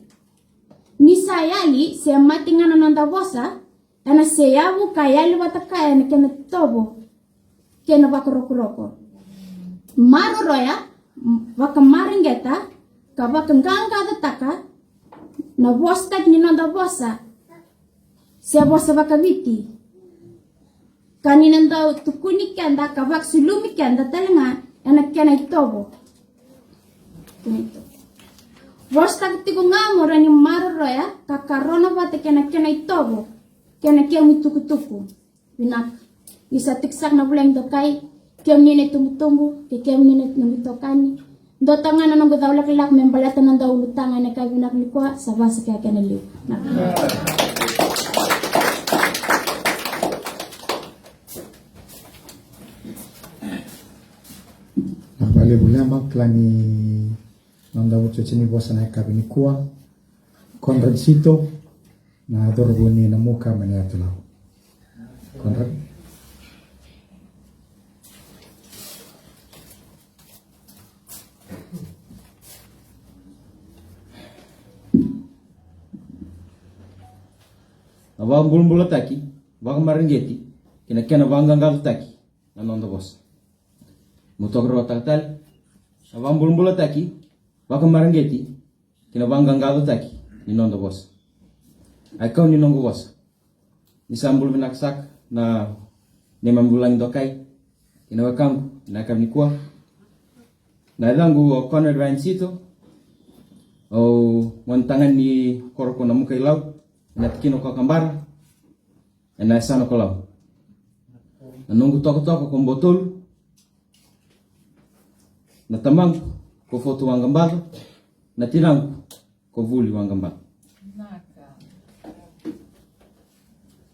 Ni sa yali se mate ga na noda vosa, ena seyavu ka yali vata kaya na kena tovo kei na vakarokoroko. Maroroya, vakamareqeta ka vakaqaqacotaka na vosataki ni noda vosa se vosa vakaviti. Ka ni na dau tukuni keda ka vakasulumi keda tale ga ena kena itovo. Vosataka tiko ga mo rawa ni maroroya ka karona vata kei na kena itovo Kei na kemu itukutuku vinaka. Ni sa tiko saka na vulagi dokai, kemuni na itubutubu kei kemuni na noqu itokani. Dua tale ga na noqu cau laklak me baleta na dau ulutaga ena yakavi vinaka nikua, sa vaka saka kena liu. Na vale vulema kila ni noda vututu ni vosa na yakavi nikua. Conrad Sito, na cauravou ni Namuka mai na Yatu Lau. Conrad. Na vakabulabulataki, vakamareqeti kei na kena vaqaqacotaki na noda vosa. Mo toka rawa taka tale. Na vakabulabulataki, vakamareqeti kei na vaqaqacotaki ni noda vosa. Ai kau ni noqu vosa. Ni sa bula vinaka saka na neimami vulagi dokai kei na wekaqu ena yakavi nikua. Na yacaqu o Conrad Ryan Sito, au gone tagane ni koro ko Namuka i Lau, ena tikina ko Kabara, ena yasana ko Lau. Na noqu tokatoka ko Botolu. Na tamaqu ko Fotu Waqabaca, na tinaqu ko Vuli Waqabaca.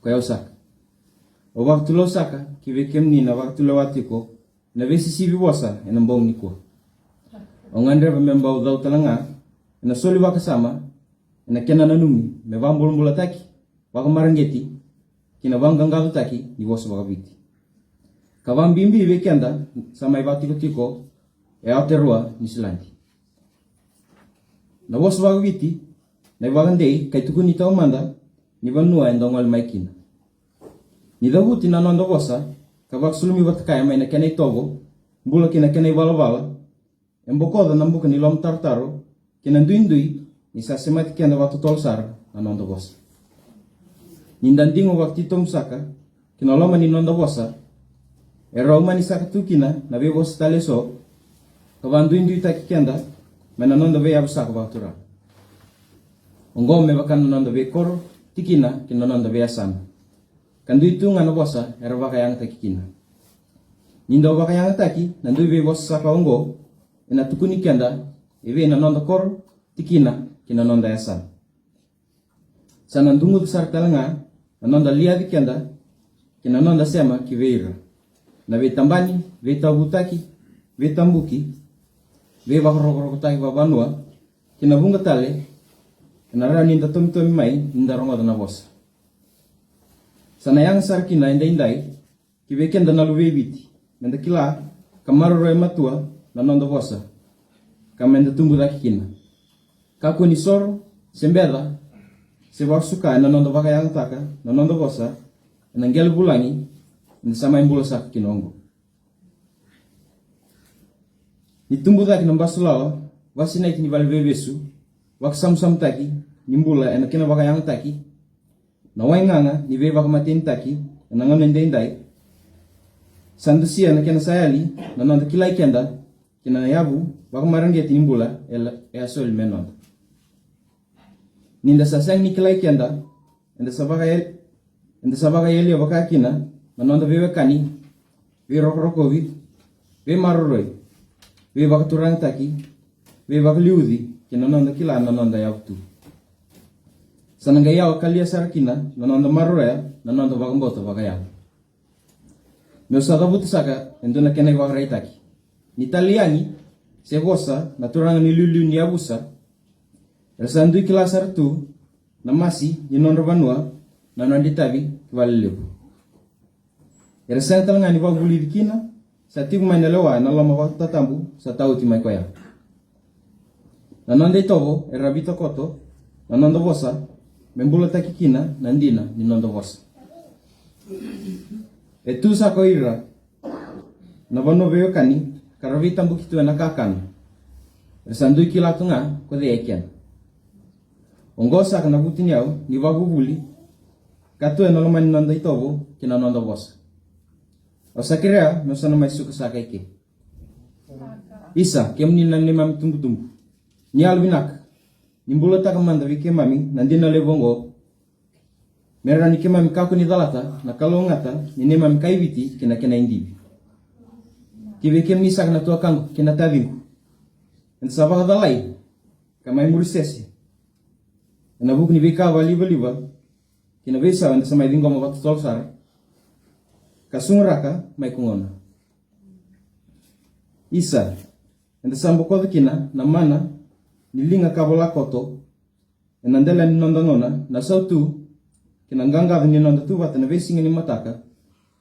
Ko yau saka. Au vakatulewa saka ki vei kemuni na vakatulewa tiko na veisisivi vosa ena bogi nikua. Au gadreva me bau cau tale ga ena soli vakasama ena kena nanumi me vakabulabulataki, vakamareqeti kei na vaqaqacotaki ni vosa vakaviti. Ka vakabibi vei keda sa mai vakatikotiko e Aotearoa, Niusiladi. Na vosa vakaviti na ivakadei ka itukuni taumada ni vanua eda gole mai kina. Ni cavuti na noda vosa ka vakasulumi vata kaya mai na kena itovo, bula kei na kena ivalavala, e bokoca na buka ni lomatarotaro kei na duidui ni sa semati keda vakatotolo sara na noda vosa. Ni da digo vakatitobu saka ki na loma ni noda vosa, e rau mani saka tu kina na veivosa tale eso ka vakaduiduitaki keda mai na noda veiyavu saka vakaturaga. Oqo me vaka na noda veikoro, tikina kei na noda veiyasana. Ka dui tu ga na vosa era vakayagataki kina. Ni dau vakayagataki na dui veivosa saka oqo, ena tukuni keda e vei na noda koro, tikina kei na noda yasana. Sa na duguca sara tale ga na noda liaci keda kei na noda sema ki vei ira na veitabani, veitavutaki, veitabuki, veivakarokorokotaki vakavanua, kei na vuqa tale ena rawa ni da tomitomi mai ni da rogoca na vosa. Sa na yaga sara kina edaidai ki vei keda na luvei Viti me da kila ka maroroi matua na noda vosa ka me da tubu cake kina. Kakua ni soro se beca se vakasuka ena noda vakayagataka na noda vosa ena qele vulagi eda sa mai bula saka kina oqo. Ni tubu cake na basu lawa, vakasinaiti ni valeniveivesu, vakasamusamutaki ni bula ena kena vakayagataki, na waigaga ni veivakamatenitaki ena gauna edaidai, sa dusia na kena sa yali na noda kilai keda kei na yavu vakamareqeti ni bula e la-, e a soli me noda. Ni da sa sega ni kilai keda, eda sa vaka-, eda sa vakayalia vaka kina na noda veiwekani, veirokorokovi, veimaroroi, veivakaturagataki, veivakaliuci kei na noda kila na noda yavu tu. Sa na qai yawa kalia sara kina na noda maroroya na noda vakabauta vakayago. Meu sa cavuta saka e dua na kena ivakaraitaki. Ni talei yani se vosa na turaga ni liuliu ni yavusa, era sa dui kila sara tu na masi ni nodra vanua na nodra itavi ki valelevu. Era sega tale ga ni vakavulici kina, sa tiko mai na lewa ena loma vakatatabu sa tauti mai koya. Na noda itovo era vitakoto na noda vosa me bulataki kina na dina ni noda vosa. E tu saka o ira na vanua veiwekani ka ra veitabuki tu ena kakana. Era sa dui kila tu ga ko cei e kena. Oqo saka na vutuniyau ni vakavuvuli ka tu ena loma ni noda itovo kei na noda vosa. Au sa kerea meu sa na mai suka saka eke. Isa, kemuni na neimami tubutubu, ni yalo vinaka ni bulataka mada vei keimami na dina levu oqo. Me rawa ni keimami kakua ni calata na kalougata ni neimami kai Viti kei na kena idivi. Ki vei kemuni saka na tuakaqu kei na taciqu, eda sa vakacalai ka mai muri sese ena vuku ni veika vakalivaliva kei na veisau eda sa mai ciqoma vakatotolo sara ka suguraka mai ko gauna. Isa, eda sa bokoca kina na mana ni liga ka vola koto ena dela ni noda gauna, na sautu kei na qaqaco ni noda tu vata na veisiga ni mataka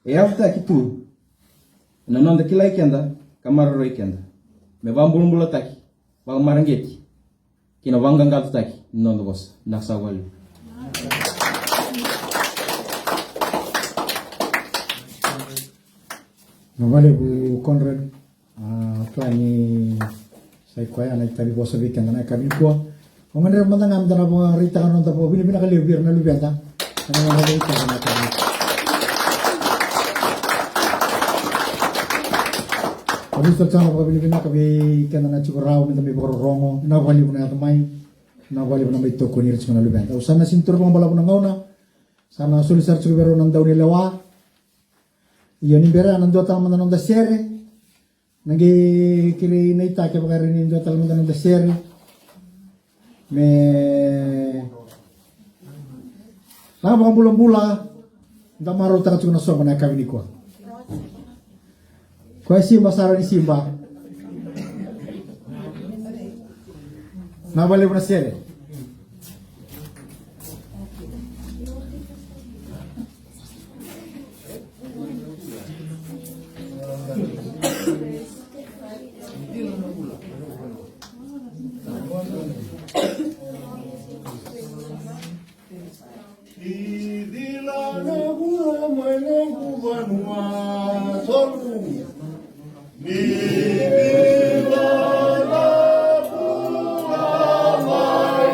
e yavutaki tu ena noda kilai keda ka maroroi keda me vakabulabulataki, vakamareqeti kei na vaqaqacotaki ni noda vosa. Na sa vale. Na valevu Conrad, a, kila ni sa i koya na itavi vosa vei keda na yakavi nikua. Au gadreva mada ga meda na vakaraitaka na noda vakavinavinaka levu vei ira na luveda. Ena vakaraitaka na yakavi nikua. Au visa tale na vakavinavinaka vei keda na tiko rawa meda mai vakarorogo. Na vakalevu na yaco mai. Na vakalevu na mai tokoni ira tiko na luveda. Au sa na sini toro vakabalavu na gauna. Sa na soli sara tiko vei rau na daunilewa. Ia ni bera na dua tale mada na noda sere. Na qai kerei naita kevaka e rawa ni dua tale mada na noda sere me laga vakabulabula. Da marautaka tiko na soqo na yakavi nikua. Koya e siba sa rawa ni siba. Na valevu na sere. Ni cila na vula mai noqu vanua tolu. Ni cila na vula mai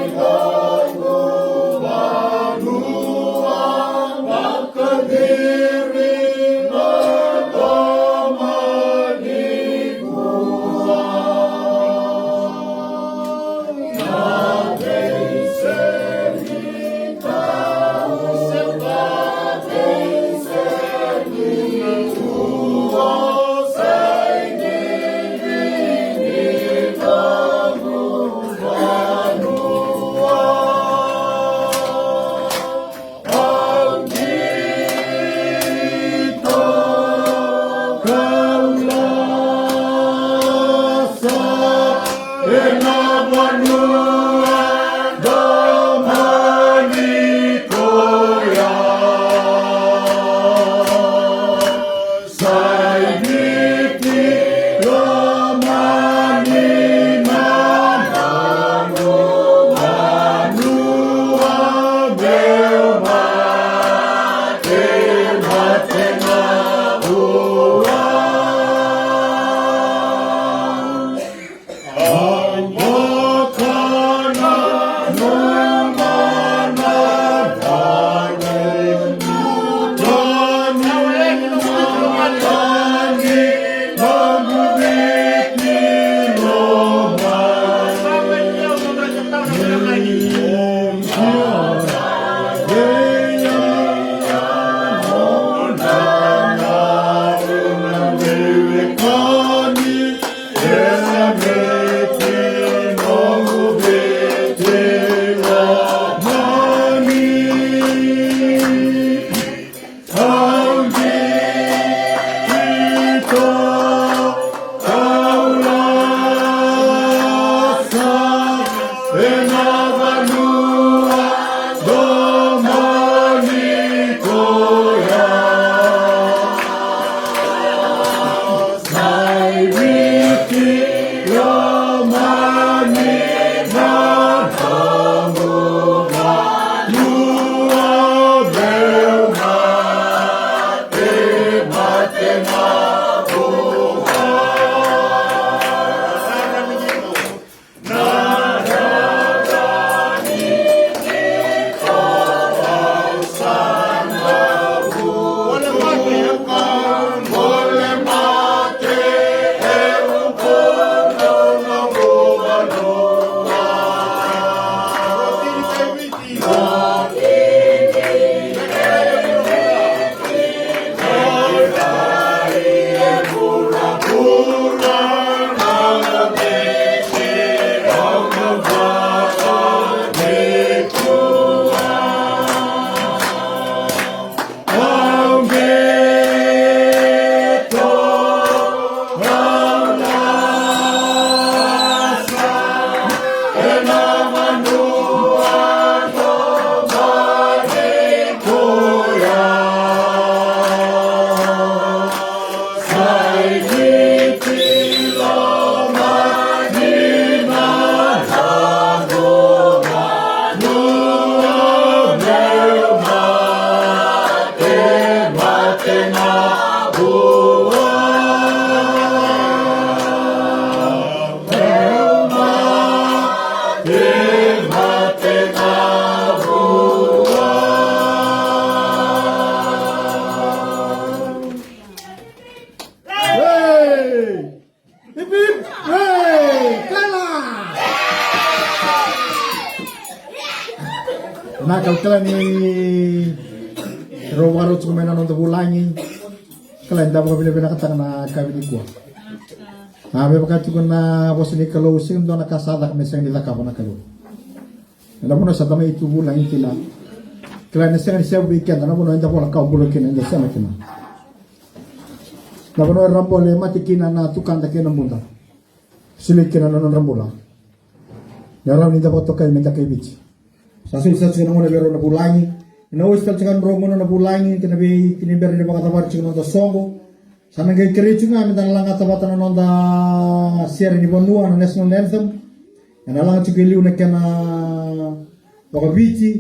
Na ka kila ni rau vakarau tiko mai na noda vulagi. Kila ni da vakavinavinakataka na kavi ni kua. A me vaka tiko na vosa ni Kalou, sega ni dua na ka sa caka me sega ni cakava na Kalou. Ena vanua sa da mai tu vulagi kina. Kila ni sega ni sevu vei keda na vanua eda vola kawa bula kina, eda sema kina. Na vanua era bole mate kina na tukada kei na buda. Sili kina na nodra bula. Na rawa ni da vakatokai me da kai Viti. Sa soli sa tiko na gauna vei rau na vulagi. Ena osi tale tiko na rau gauna na vulagi, kei na vei kina bera ni vakacavari tiko na noda soqo. Sa na qai kerei tiko ga me da na lagata vata na noda sere ni vanua na national anthem. Ena laga tiko e liu na kena vakaviti.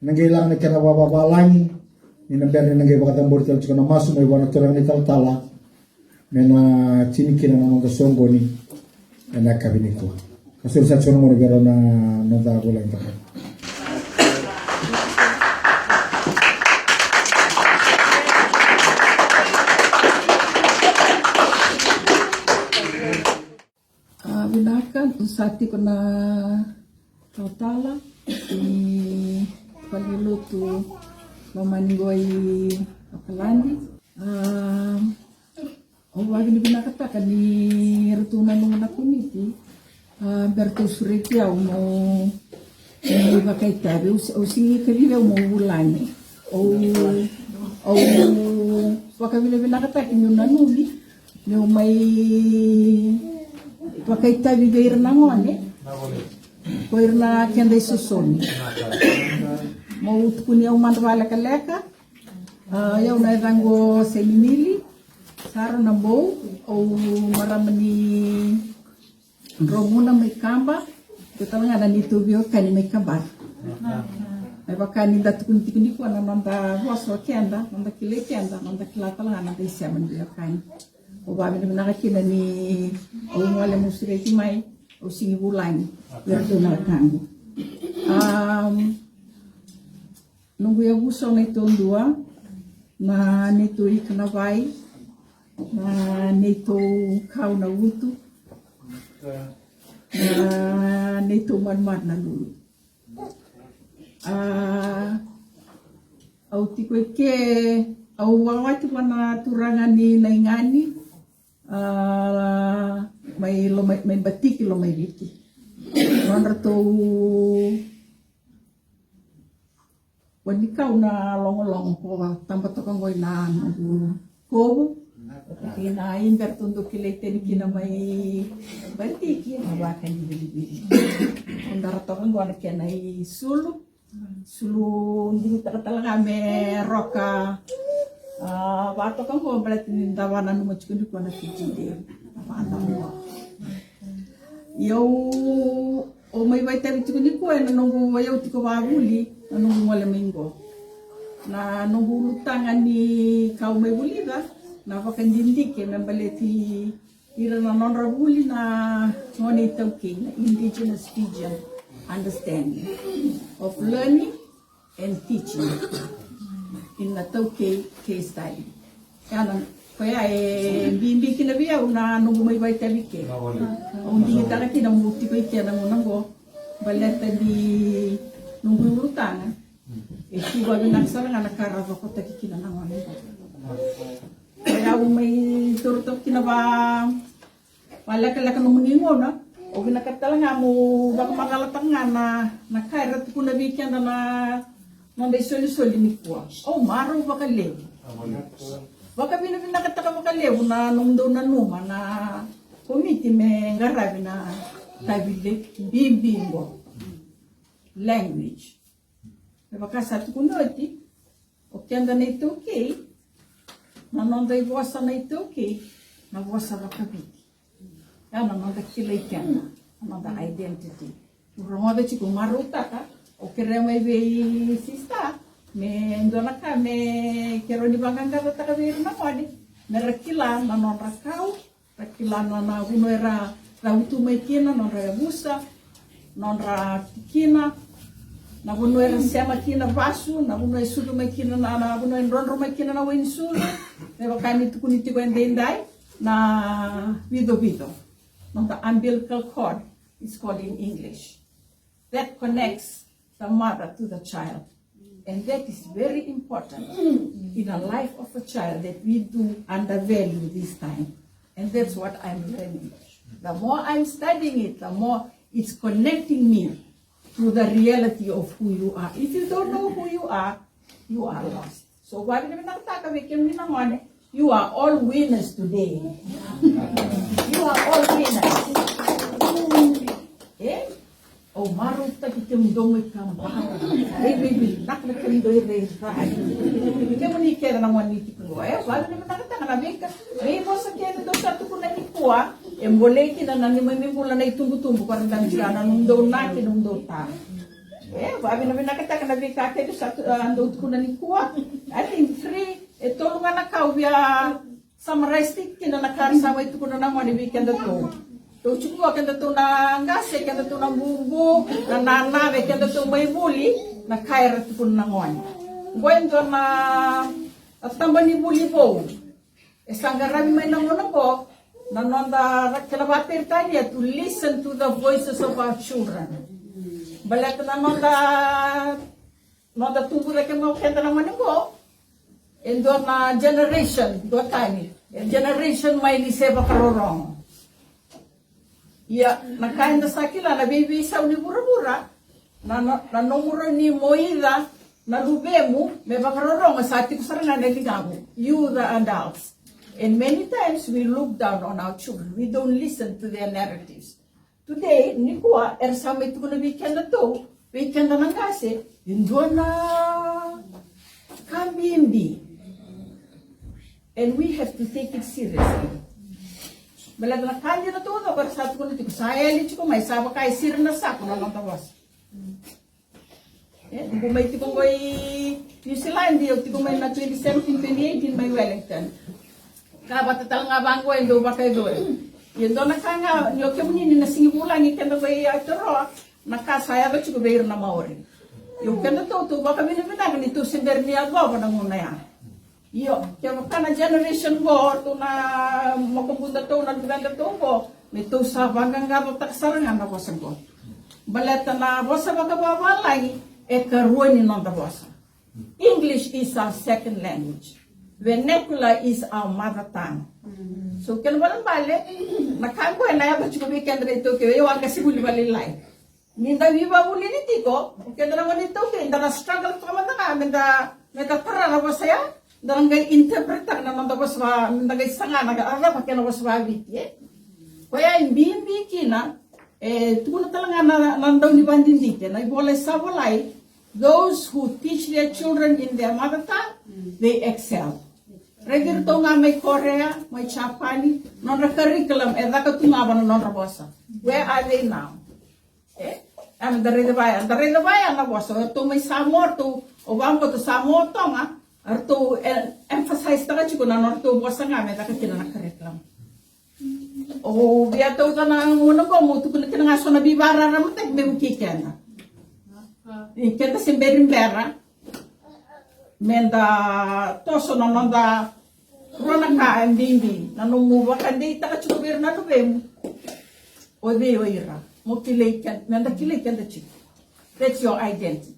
Na qai laga na kena vavavalagi ni na bera ni na qai vakacabori tale tiko na masu mai vua na turaga ni talatala me na tini kina na noda soqoni ena yakavi nikua. Ka soli sa tiko na gauna vei rau na noda vulagi taka. A, vinaka, sa tiko na talatala i valenilotu lomani qo i Okaladi. A, au vakavinavinakataka ni ratou nanuma na komiti. A, bera tou sureti au mo Ni vakaitavi, au se- au sigi kacivi au mo vulagi. Au au vakavinavinakataki niu nanumi niu mai vakaitavi vei ira na gone. Ko ira na keda isosomi. Mo tukuni au mada vakalekaleka. A, au na yacaqu o Seminili Sara Nabou, au marama ni Dromuna mai Kaba, kei tale ga na neitou veiwekani mai Kabara. Me vaka ni da tukuni tiko nikua na noda vosa o keda, noda kilai keda, noda kila tale ga na noda isema ni veiwekani. Au vakavinavinaka kina ni au gole meu sureti mai, au sigi vulagi vei iratou na wekaqu. Am, Noqu yavusa o neitou dua, na neitou ika na vai, na neitou kau na utu, na neitou marumaru na lulu. A, au tiko i ke, au vakawati vua na turaga ni Naigani, a, mai Lomai, mai Batiki, Lomaiviti. Nodratou Ua ni kau na logologo ko taba toka qo ina noqu kovu. Ina ibera tu dau kilai tani kina mai Batiki na vaka ni vilivili. Ko dara toka qo na kena isulu. Sulu digitaka tale ga me roka. A, va toka qo baleta ni da vananuma tiko ni ko na Fiji Day. Na vaka toka qo. Io, Au mai vakaitavi tiko nikua ena noqu, au tiko vakavuli na noqu gole mai qo. Na noqu ulutaga ni kau mai vulica na vakadidike me baleti ira na nodra vuli na gone iTaukei, na indigenous Fijian understanding of learning and teaching in a Taukei case study. Ia na koya e bibi kina vei au na noqu mai vakaitavi ke. Au digitaka kina meu tiko i ke na gauna qo baleta ni noqu ulutaga e tu vakavinaka sara ga na ka ra vakotaki kina na gauna qo. Koya au mai taura toka kina va Vakalekaleka nomuni gauna, au vinakata tale ga meu vakamacalataka ga na, na ka era tukuna vei keda na noda isolisoli nikua. Au marau vakalevu. Vakavinavinakataka vakalevu na nomudou nanuma na komiti me qaravi na tavi bibi qo. Language. Me vaka sa tukuni oti, o keda na iTaukei, na noda ivosa na iTaukei, na vosa vakaviti. Ia na noda kilai keda, na noda identity. Au rogoca tiko, marautaka, au kerea mai vei sister, me dua na ka me kerea ni vaqaqacotaka vei ira na gone, me ra kila na nodra kau, Ra kila na, na vanua era cavutu mai kina, nodra yavusa, nodra tikina, na vanua era sema kina vasu, na vanua e sucu mai kina, na, na vanua e drodro mai kina na wai ni sulu. Me vaka ni tukuni tiko e daidai, na vicovico. Noda umbilical cord, it's called in English. That connects the mother to the child. And that is very important in the life of a child that we do undervalue this time. And that's what I'm learning. The more I'm studying it, the more it's connecting me to the reality of who you are. If you don't know who you are, you are lost. So, vakavinavinakataka vei kemuni na gone, you are all winners today. You are all winners. E? Au marautaki kemudou mai Kabara. Vei, vei, vei, na kemudou i rairai. Kemuni kece na gone ni tiko qo. E, vakavinavinakataka na veika, veivosa kece dou sa tukuna nikua. E bolei kina na neimami bula na itubutubu, ka ra dau jira na nomudou naki, nomudou tara. E, vakavinavinakataka na veika kece sa tu-, a, dou tukuna nikua. I think three, e tolu ga na ka au via summarize tiko kina na ka ra sa mai tukuna na gone vei kedatou. Tou tiko vua kedatou na qase, kedatou na bubu, na nana, vei kedatou mai vuli, na ka era tukuna na gone. Qo e dua na, na taba ni vuli vou. E sa qaravi mai na gauna qo, na noda ra-, kena vakaperitania to listen to the voices of our children. Baleta na noda, noda tubu cake mai o keda na gone qo, e dua na generation, dua tani. E generation mai ni se vakarorogo. Ia, na ka eda sa kila na veiveisau ni vuravura, na, na, na nomu rawa ni moica na luvemu me vakarorogo sa tiko sara ga na ligaqu. You, the adults. And many times we look down on our children. We don't listen to their narratives. Today, nikua, era sa mai tukuna vei kedatou, vei keda na qase, e dua na ka bibi. And we have to take it seriously. Baleta na ka dina taucoko era sa tukuna tiko, sa yali tiko mai, sa vaka e siri na sako na noda vosa. E, au mai tiko qo i New Zealand, au tiko mai na twenty seventeen, twenty eighteen mai Wellington. Ka vata tale ga vaqo e dau vakayacori. Ia dua na ka ga, ni o kemuni ni na sigi vulagi keda qo i Aotearoa, na ka sa yaco tiko vei ira na Maori. Ia o kedatou, tou vakavinavinaka ni tou se bera ni yacova na gauna ya. Io, kevaka na generation qo, tou na makubudatou, na luvedatou qo, me tou sa vaqaqacotaka sara ga na vosa qo. Baleta na vosa vakavavalagi e karua ni noda vosa. English is our second language. Vernacular is our mother tongue. So, kena balebale, na ka qo ena yaco tiko vei keda na iTaukei, o au a qasenivuli vakalailai. Ni da veivakavulici tiko, o keda na gone iTaukei, da na struggle toka mada ga, me da, me da tara na vosa ya, da na qai interpret-taka na noda vosa va, me da qai saga na, a cava kena vosa vakaViti, e? Koya e bibi kina, e, tukuna tale ga na, na dau ni vakadidike, na ivola e sa volai, those who teach their children in their mother tongue, they excel. Raici iratou ga mai Korea, mai Japani, nodra curriculum, e caka tu ga va na nodra vosa. Where are they now? E? Eda raica vaya, eda raica vaya na vosa. O ratou mai Samoa, ratou, o vakabauta Samoa, o Toga, ratou, e, emphasize-taka tiko na nodratou vosa ga me caka kina na curriculum. O via tauca na gauna qo mo tukuna kina ga so na veivakararamataki me vukei keda. Ni keda se bera ni bera. Me da toso na noda rua na ka e bibi, na nomu vakadeitaka tiko vei ira na luvemu. O cei o ira, mo kilai keda, me da kilai keda tiko. That's your identity.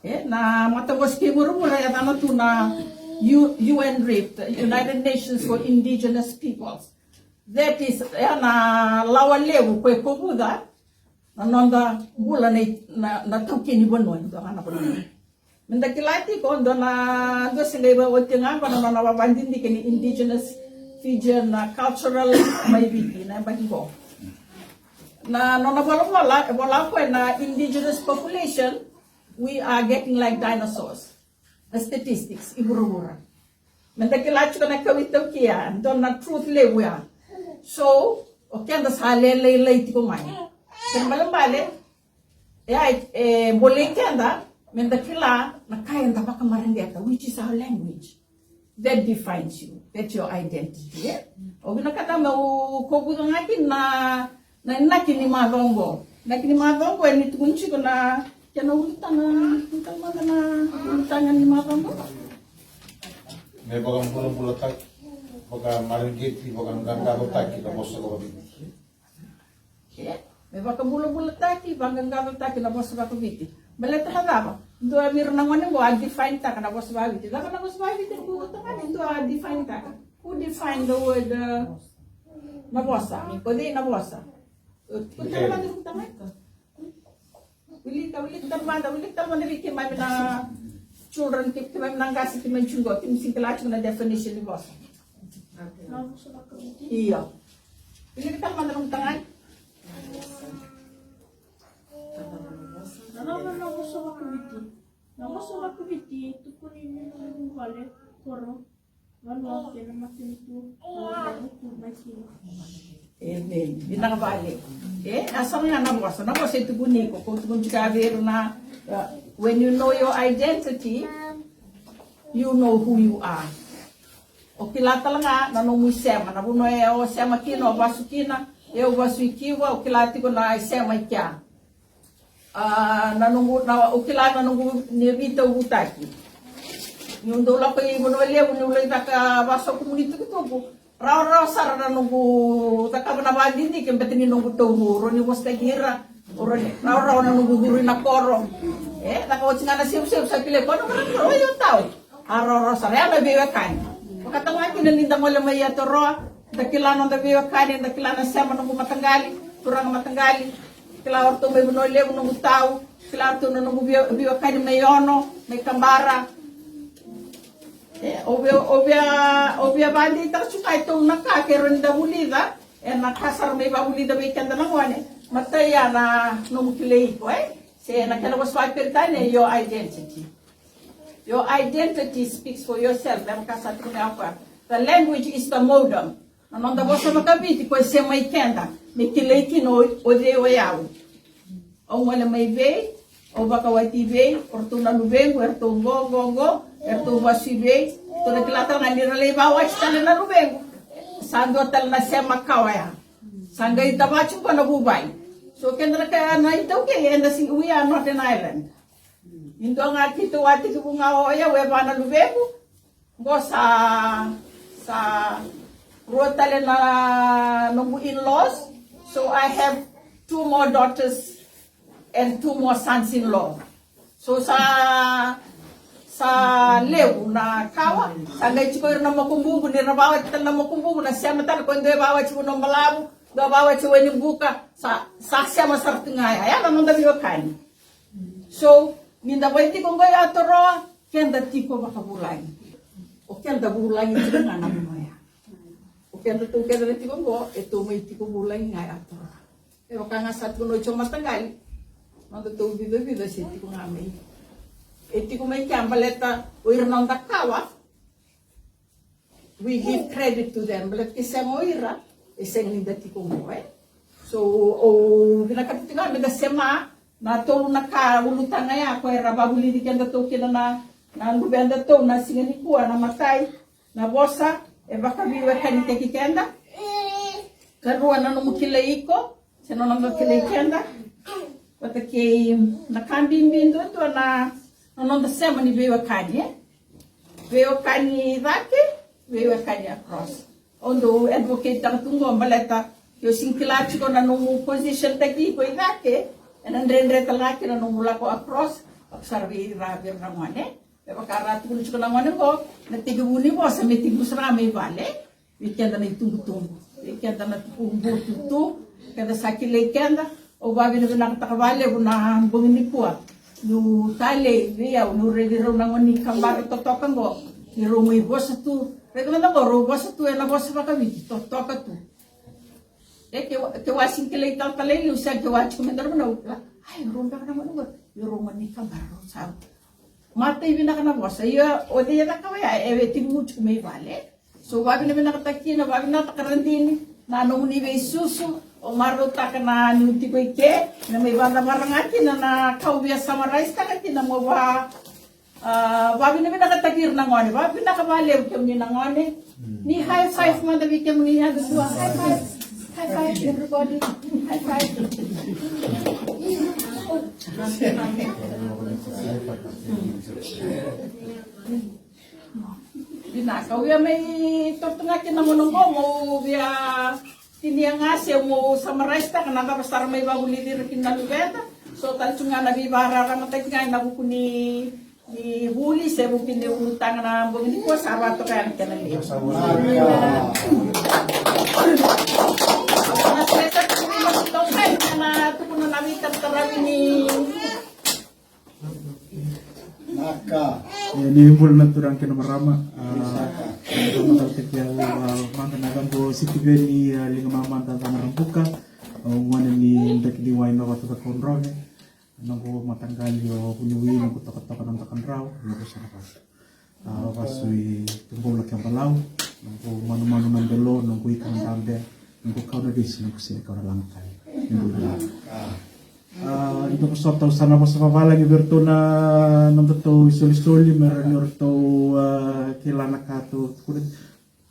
E, na mataqosi kei vuravura e yacana tu na U-, UNRIP, United Nations for Indigenous Peoples. That is, e, na lawa levu ko e kovuca na noda bula na, na, na taukei ni vanua, dua ga na vanua. Me da kila tiko, dua na, dua se qai vakaoti ga, qo na nona vakadidike ni indigenous Fijian, na cultural mai Viti, na yabaki qo. Na nona volavola, e vola o koya na indigenous population, we are getting like dinosaurs. Na statistics, i vuravura. Me da kila tiko na kau iTaukei ya, dua na truth levu ya. So, o keda sa lalailai tiko mai. Kena balebale, e, e, bolei keda, me da kila na ka eda vakamareqeta, which is our language. That defines you. That's your identity, e? Au vinakata meu kovuca ga kina na, na inaki ni macawa oqo. Inaki ni macawa oqo, e ni tukuni tiko na kena ulutaga, ulutaga mada na ulutaga ni macawa oqo. Me vakabulabulataki, vakamareqeti, vakaqaqacotaki na vosa vakaviti. E, E vakabulabulataki, vaqaqacotaki na vosa vakaviti. Baleta na cava? Dua vei ira na gone qo a define taka na vosa vakaviti. Cava na vosa vakaviti? Ko tagane dua a define taka. Who define the word, uh, na vosa? Ko cei na vosa? Ko tagane, ko tagane. Wilika, wilika tale mada, wilika tale mada vei keimami na children, ke-, keimami na qase, keimami tiko qo, keimami sega ni kila tiko na definition ni vosa. Io. Wilika tale mada nomu tagane. Na vosa vakaviti. Na vosa vakaviti, tukuni ni nomu vale, koro. Amen. Vinaka vakalevu. E, a sara ga na vosa. Na vosa e tukuni iko, ko tukuni tiko vei ira na, uh, when you know your identity, you know who you are. O kila tale ga na nomu isema, na vanua e o sema kina, o vasu kina, e o vasu i Kiva, o kila tiko na isema i kea. A, na noqu, na, o kila na noqu ni veitauvutaki. Niu dau lako i Vanua Levu, niu lai caka vasokumuni tukutuku. Rawarawa sara na noqu cakava na vakadidike, beta ni noqu tauru, o rau ni vosataki ira, o rau ni, rawarawa na noqu curu ina koro. E, caka oti ga na sevusevu sa kilai, ko na rawarawa, io tau. A rawarawa sara, ya na veiwekani. Vakatau ga kina ni da gole mai Aotearoa, da kila noda veiwekani, da kila na sema noqu mataqali, turaga mataqali, kila o ratou mai Vanua Levu noqu tau, kila o ratou na noqu vei-, veiwekani mai Ono, mai Kabara. E, o via, o via, o via vakadeitaka tiko ga e tolu na ka, ke rawa ni da vulica, e na ka sara mai vakavulica vei keda na gone, matai ya na nomu kilai iko, e? Se na kena vosa vakaperitania, your identity. Your identity speaks for yourself. Me vaka sa tukuni au koya. The language is the modem. Na noda vosa vakaviti ko e semai keda me kilai kina o, o cei o yau. Au gole mai vei, au vakawati vei, o ratou na luvequ, e ratou qo, qo, qo, e ratou vasu i vei, ratou na kila tale ga ni ra lai vakawati tale na luvequ. Sa dua tale na sema ka oya. Sa qai tavati qo na vuvai. So keda na ka na iTaukei, eda sega, we are not an island. Ni dua ga keitou a tekivu ga o yau e va na luvequ. Qo sa, sa rua tale na noqu in-laws. So I have two more daughters and two more sons-in-law. So sa, sa levu na kawa. Sa qai tiko ira na makubuqu, ni ra vakawati tale na makubuqu, na sema tale ko dua e vakawati Vanua Balavu, dua vakawati Wainibuka. Sa, sa sema sara tu ga ya. Ya na noda veiwekani. So ni da vakaitiko qo i Aotearoa, keda tiko vakavulagi. O keda vulagi tiko ga na vanua ya. O kedatou keda na tiko qo, e tou mai tiko vulagi ga i Aotearoa. E vaka ga sa tukuna o Joe Mataqali, nodatou vicovico se tiko ga mai. E tiko mai kea baleta o ira na noda kawa. We give credit to them. Baleta ke sega o ira, e sega ni da tiko qo, e? So, au vinakata tiko ga me da sema na tolu na ka ulutaga ya ko era vakavulici kedatou kina na, na luvedatou na siga nikua. Na matai, na vosa e vakaveiwekanitaki keda. Karua, na nomu kilai iko. Se na noda kilai keda vata kei na ka bibi duadua na, na noda sema ni veiwekani, e? Veiwekani cake, veiwekani across. Au dau advocate taka tu qo baleta ke o sega ni kila tiko na nomu position taki iko i cake, ena dredre tale ga kina na nomu lako across, lako sara vei ira, vei ira na gone. Me vaka ra tukuna tiko na gone qo, na tekivu ni vosa me tekivu sara ga mai vale. Vei keda na itubutubu, vei keda na tukubututu, keda sa kilai keda. Au vakavinavinakataka vakalevu na bogi nikua niu talei vei au niu raici rau na gone ni Kabara totoka qo, ni rau mai vosa tu. Raica mada qo, rau vosa tu ena vosa vakaviti totoka tu. E ke, ke wasi kilai talatala i liu, sa ke wasi tiko me daru na ukla. Ai, rau beka na gone qo, rau gone ni Kabara, rau sa matai vinaka na vosa. Ia o cei e cakava ya, e tekivu tiko mai vale. So vakavinavinakataka kina, vakavinavinakataka Radini na nomuni veisusu. Au marautaka na niu tiko i ke, na mai vakacavara ga kina na ka au via summarize taka kina mo va, ah, vakavinavinakataki ira na gone. Vakavinaka vakalevu kemuni na gone. Ni high five mada vei kemuni yadudua. High five. High five, everybody. High five. Vinaka, au via mai taura tu ga kina na gauna oqo meu via Ni a ga se mo summarise-taka na cava sara mai vavulici ira kina na luveda. So tale tu ga na veivakararamataki ga ena vuku ni, ni vuli se vuku ni ulutaga na bogi nikua sa vakatoka yani kena levu. Na sesa tu ni masu tau kai na tukuna na veitarataravi ni Naka. E, ni bula na turaga kei na marama. A, na marama tale tiko, a, mada na yacaqu o Sitiveni, a, Ligamamada Cagarabuka. A, gone ni Drakiniwai, Novatu, Cakaudrove. Noqu mataqali o Vuniwui, noqu tokatoka na Cakadrau, noqu sarava. A, vasu i Tubou, Lakebalau, noqu manumanu na Belo, noqu ika na Dabe, noqu kau na Vesi, noqu sili kau na Lamakai. Ni bula. A, ni vosota, au sa na vosa vavalagi vei iratou na, na nodatou isolisoli, me rawa ni ratou, a, kila na ka tou tukuna.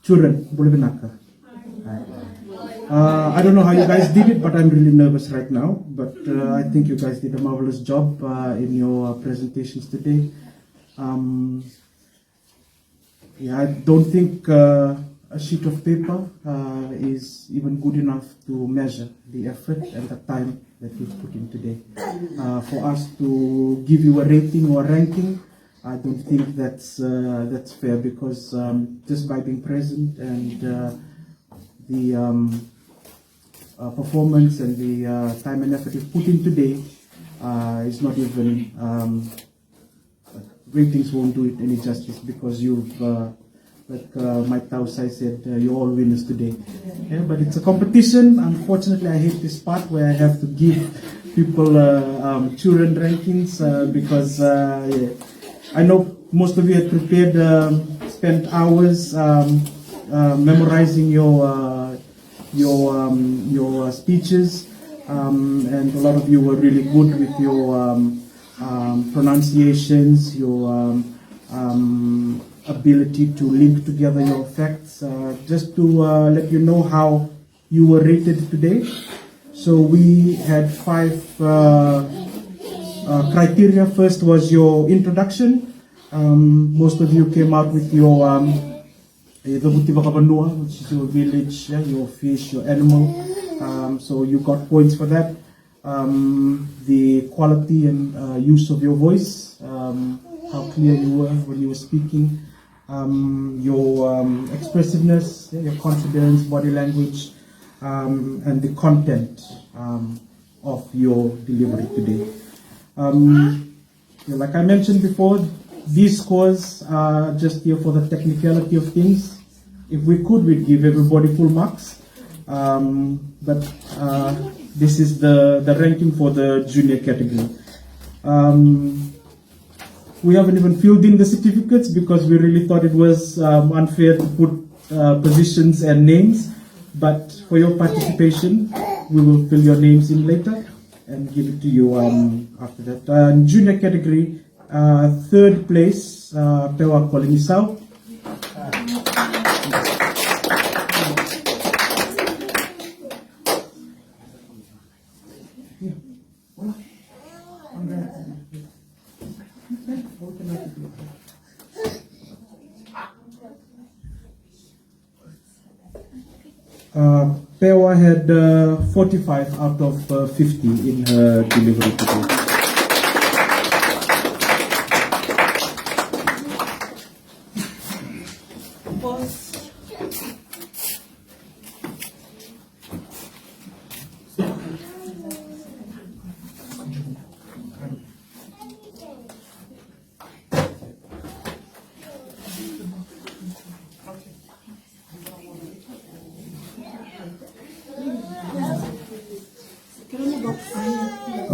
Children, bula vinaka. Uh, I don't know how you guys did it, but I'm really nervous right now. But, uh, I think you guys did a marvelous job, uh, in your, uh, presentations today. Um, Yeah, I don't think, uh, a sheet of paper, uh, is even good enough to measure the effort and the time that you've put in today. Uh, for us to give you a rating or a ranking, I don't think that's, uh, that's fair because, um, just by being present and, uh, the, um, uh, performance and the, uh, time and effort you've put in today, uh, is not even, um, ratings won't do it any justice because you've, uh, like, uh, Mike Tausi said, uh, you're all winners today. Yeah, but it's a competition. Unfortunately, I hate this part where I have to give people, uh, um, children rankings, uh, because, uh, yeah, I know most of you had prepared, um, spent hours, um, uh, memorizing your, uh, your, um, your, uh, speeches, um, and a lot of you were really good with your, um, um, pronunciations, your, um, um, ability to link together your facts. Uh, just to, uh, let you know how you were rated today. So we had five, uh, uh, criteria. First was your introduction. Um, most of you came out with your, um, e cavuti vakavanua, which is your village, yeah, your fish, your animal. Um, so you got points for that. Um, the quality and, uh, use of your voice, um, how clear you were when you were speaking, um, your, um, expressiveness, yeah, your confidence, body language, um, and the content, um, of your delivery today. Um, Yeah, like I mentioned before, these scores are just here for the technicality of things. If we could, we'd give everybody full marks. Um, but, uh, this is the, the ranking for the junior category. Um, we haven't even filled in the certificates because we really thought it was, um, unfair to put, uh, positions and names. But for your participation, we will fill your names in later and give it to you, um, after that. Uh, junior category, uh, third place, uh, Pewa Kolinisau. Uh, Pewa had, uh, forty-five out of, uh, fifty in her delivery today.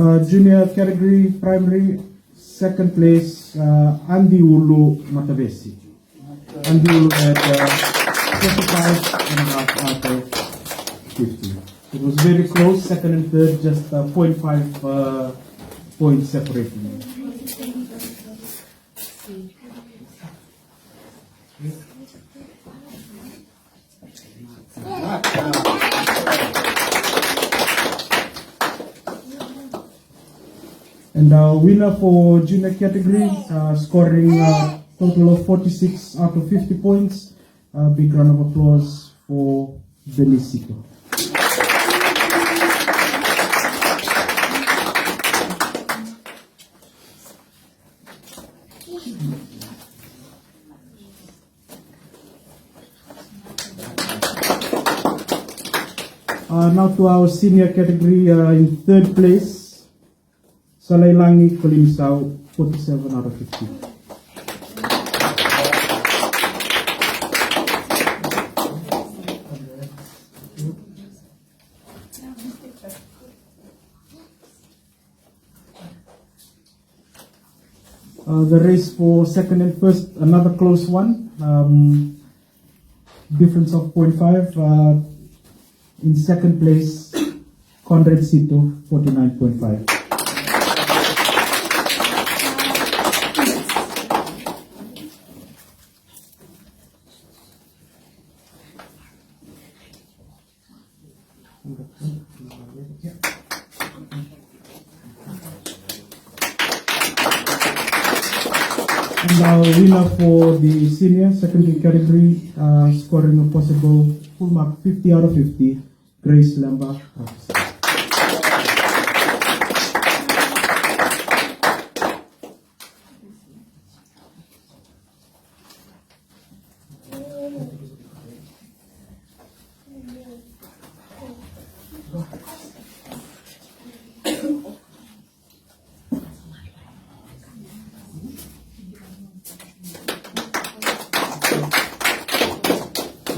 Uh, junior category, primary, second place, uh, Andy Ulu Matavesi. Andy Ulu had, uh, twenty-five and a half out of fifty. It was very close, second and third, just, uh, point five, uh, points separating. And our winner for junior category, uh, scoring a total of forty-six out of fifty points. A big round of applause for Benisito. Uh, now to our senior category, uh, in third place, Salailangi Kolinisau, forty-seven out of fifty. Uh, the race for second and first, another close one. Um, difference of point five. Uh, in second place, Conrad Sito, forty-nine point five. And our winner for the senior secondary category, uh, scoring a possible full mark, fifty out of fifty, Grace Lemba.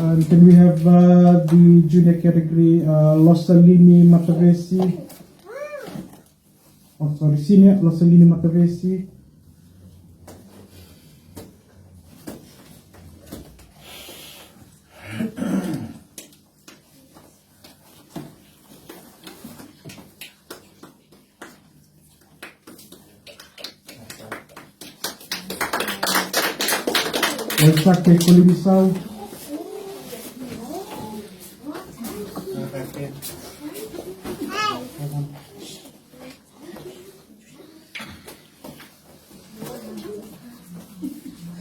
And can we have, uh, the junior category, uh, Losalini Matavesi? Oh, sorry, senior, Losalini Matavesi. Waisake Kolinisau.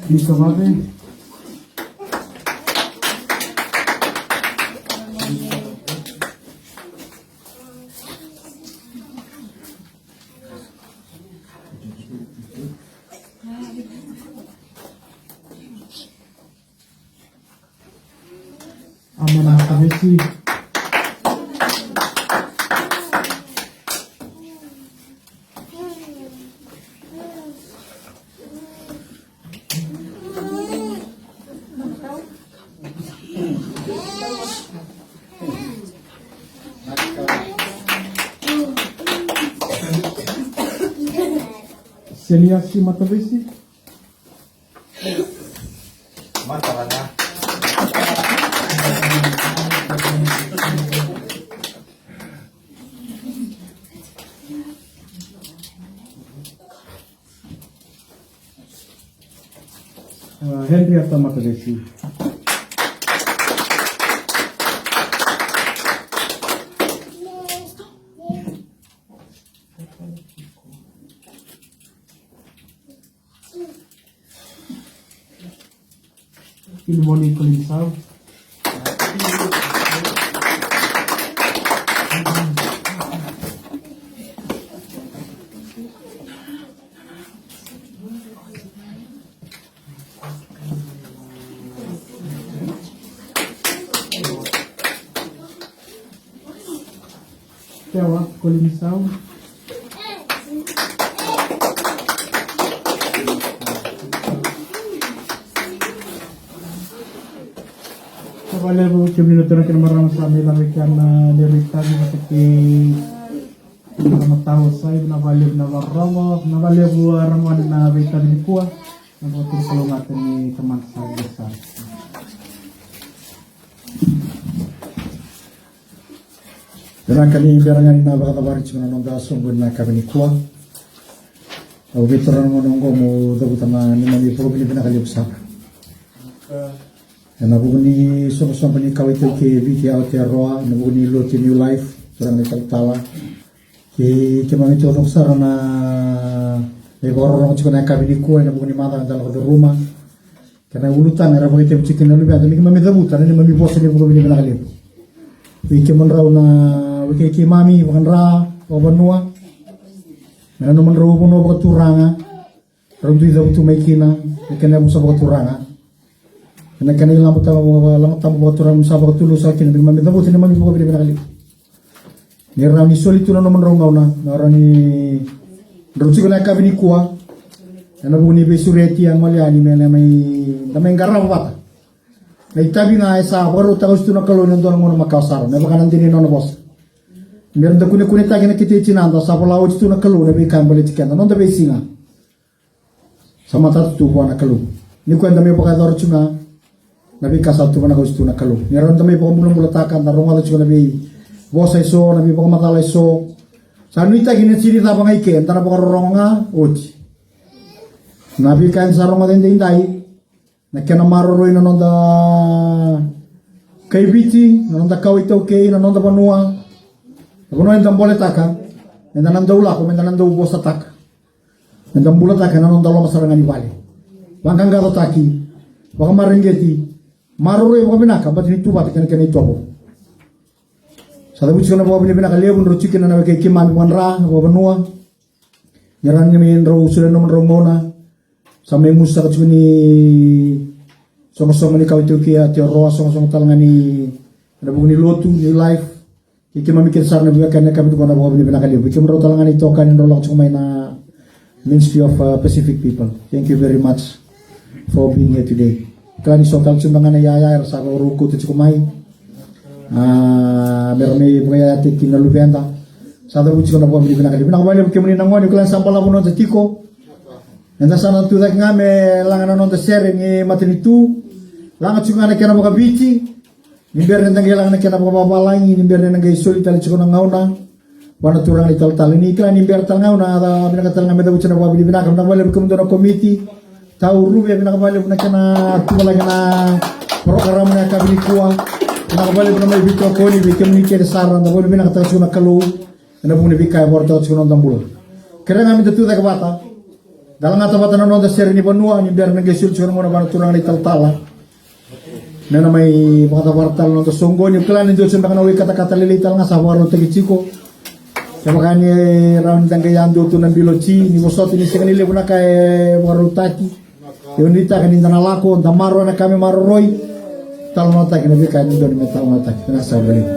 Ni sa vave. Amen. Matavesi. Seniasi Matavesi. Uh, Henrietta Matavesi. Filimoni Kolinisau. Tewa Kolinisau. Vinaka vakalevu kemuni na turaga kei na marama sa mai lako i kea na neirau itavi vata kei na marama tawa sa i. Vinaka vakalevu na vakarorogo, vinaka vakalevu, a, ragone na veitavi nikua. Na vakaturi kalougata ni tamata sa i sara. Vinaka ni bera ga ni na vakacavari tiko na noda soqo ena yakavi nikua. Au via taura na gauna oqo meu cavuta na neimami vakavinavinaka levu sara ena vuku ni soqosoqo ni kawa iTaukei e Viti, Aotearoa, ena vuku ni lotu New Life, turaga na italatala. Kei keimami taucoko sara na, na ivakarorogo tiko ena yakavi nikua ena vuku ni macawa eda lako curuma. Kei na ulutaga era vakaitavi tiko kina na luveda me keimami cavuta na neimami vosa ni vakavinavinaka levu vei kemudrau na wekai keimami vakadra, vakavanua, me na nomudrau vanua vakaturaga. Rau dui cavutu mai kina na kena yavusa vakaturaga. Ena kena ilavo tabu, lavo tabu vakaturaga, sa vakatulu sa kina, me keimami cavuta na neimami vakavinavinaka levu. Ni rawa ni soli tu na nomudrau gauna, na rawa ni drau tiko na yakavi nikua. Ena vuku ni veisureti a gole yani me na mai, da mai qarava vata na itavi ga e sa vakarautaka oti tu na Kalou ena dua na gauna makawa sara, me vaka na dina ni nona vosa. Me ra da kunekunetaki na kete i tinada, sa vola oti tu na Kalou na veika e baleti keda, noda veisiga. Sa matata tu vua na Kalou. Ni koya da mai vakayacora tu ga na veika sa tuvanaka oti tu na Kalou. Ni rawa da mai vakabulabulataka, da rogoca tiko na veivosa eso, na veivakamacala eso. Sa nuitaki ni sini cava ga i ke, da na vakarorogo ga oti. Na veika eda sa rogoca edaidai, na kena maroroi na noda kai Viti, na noda kawa iTaukei, na noda vanua. Na vanua eda boletaka, eda na dau lako, eda na dau vosataka. Eda bulataka ena noda loma sara ga ni vale. Vaqaqacotaki, vakamareqeti, maroroi vakavinaka, baleta ni tu vata kei na kena itovo. Sa cavuti tiko na vakavinavinaka levu drau tiko kina na wekai keimami vakadra, vakavanua. Ni rawa ni drau solia na nomudrau gauna. Sa mai gusu saka tiko ni soqosoqo ni kawa iTaukei, Aotearoa, soqosoqo tale ga ni, ena vuku ni lotu, ni life. Kei keimami kece sara na veiwekani ena yakavi nikua, na vakavinavinaka levu vei kemudrau tale ga na itokani drau lako tiko mai na Ministry of, uh, Pacific People. Thank you very much for being here today. Kila ni so tale tiko ga na iyaya era sa vakarau kauta tiko mai. A, me ra mai vakayayataki na luveda. Sa cavuti tiko na vakavinavinaka levu. Vinaka vakalevu kemuni na gone, kila ni sa balavu noda tiko. Eda sa na tucake ga me laga na noda sere ni matanitu. Laga tiko ga na kena vakaviti. Ni bera ni da qai laga na kena vakavavalagi, ni bera ni da qai soli tale tiko na gauna vua na turaga na italatala. Ni kila ni bera tale gauna, a vinaka tale ga me cavuti na vakavinavinaka. Vinaka vakalevu kemudou na komiti. Tau Ruve, vinaka vakalevu na kena tuvalaki na porokaramu na yakavi nikua. Vinaka vakalevu na mai veitokoni, vei kemuni kece sara, da vakavinavinakataka tiko na Kalou ena vuku ni veika e vakarautaka tiko na noda bula. Kerea ga me da tucake vata, da lagata vata na noda sere ni vanua, ni bera na qai soli tiko na gauna vua na turaga na italatala. Me na mai vakacavara tale na noda soqoni, au kila ni dua tiko beka na wai katakata lailai tale ga sa vakarautaki tiko. Kevaka ni rawa ni da qai yadua tu na bilo ti, ni vosota ni sega ni levu na ka e vakarautaki. Au nuitaka ni da na lako, da maroroya na ka me maroroi. Talanoataki na veika e dodonu me talanoataki. Vinaka sara vakalevu.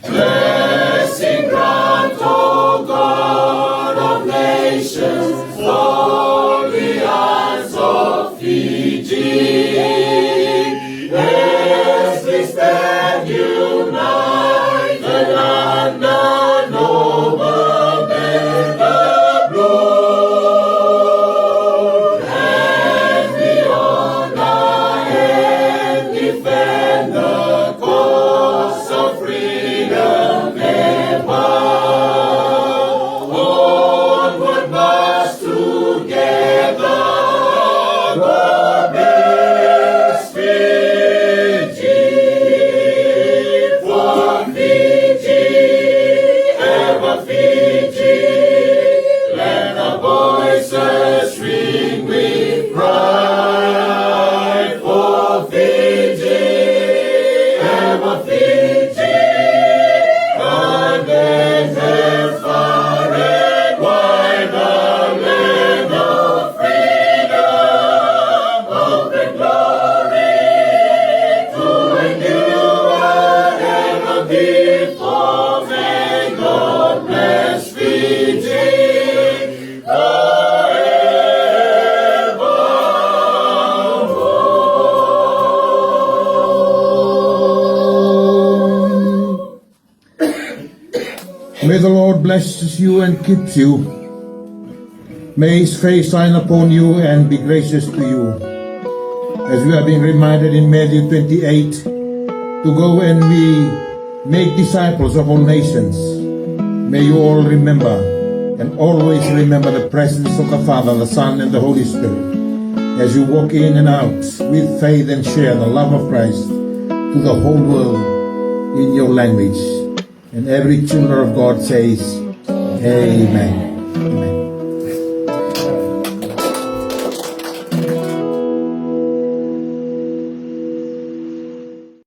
Blessing grant, O God of nations, all the isles of Fiji, as we stand united under noble banner blue, as we honor and defend the cause of freedom and power. Onward, march together. Voices ring with pride for Fiji, ever Fiji, and then far and wide, the land of freedom, hope and glory, to endure ever be for. May God bless Fiji. May the Lord bless you and keeps you. May his face shine upon you and be gracious to you. As we are being reminded in Matthew twenty-eight, to go and we make disciples of all nations. May you all remember and always remember the presence of the Father, the Son, and the Holy Spirit as you walk in and out with faith and share the love of Christ to the whole world in your language. And every children of God says, Amen.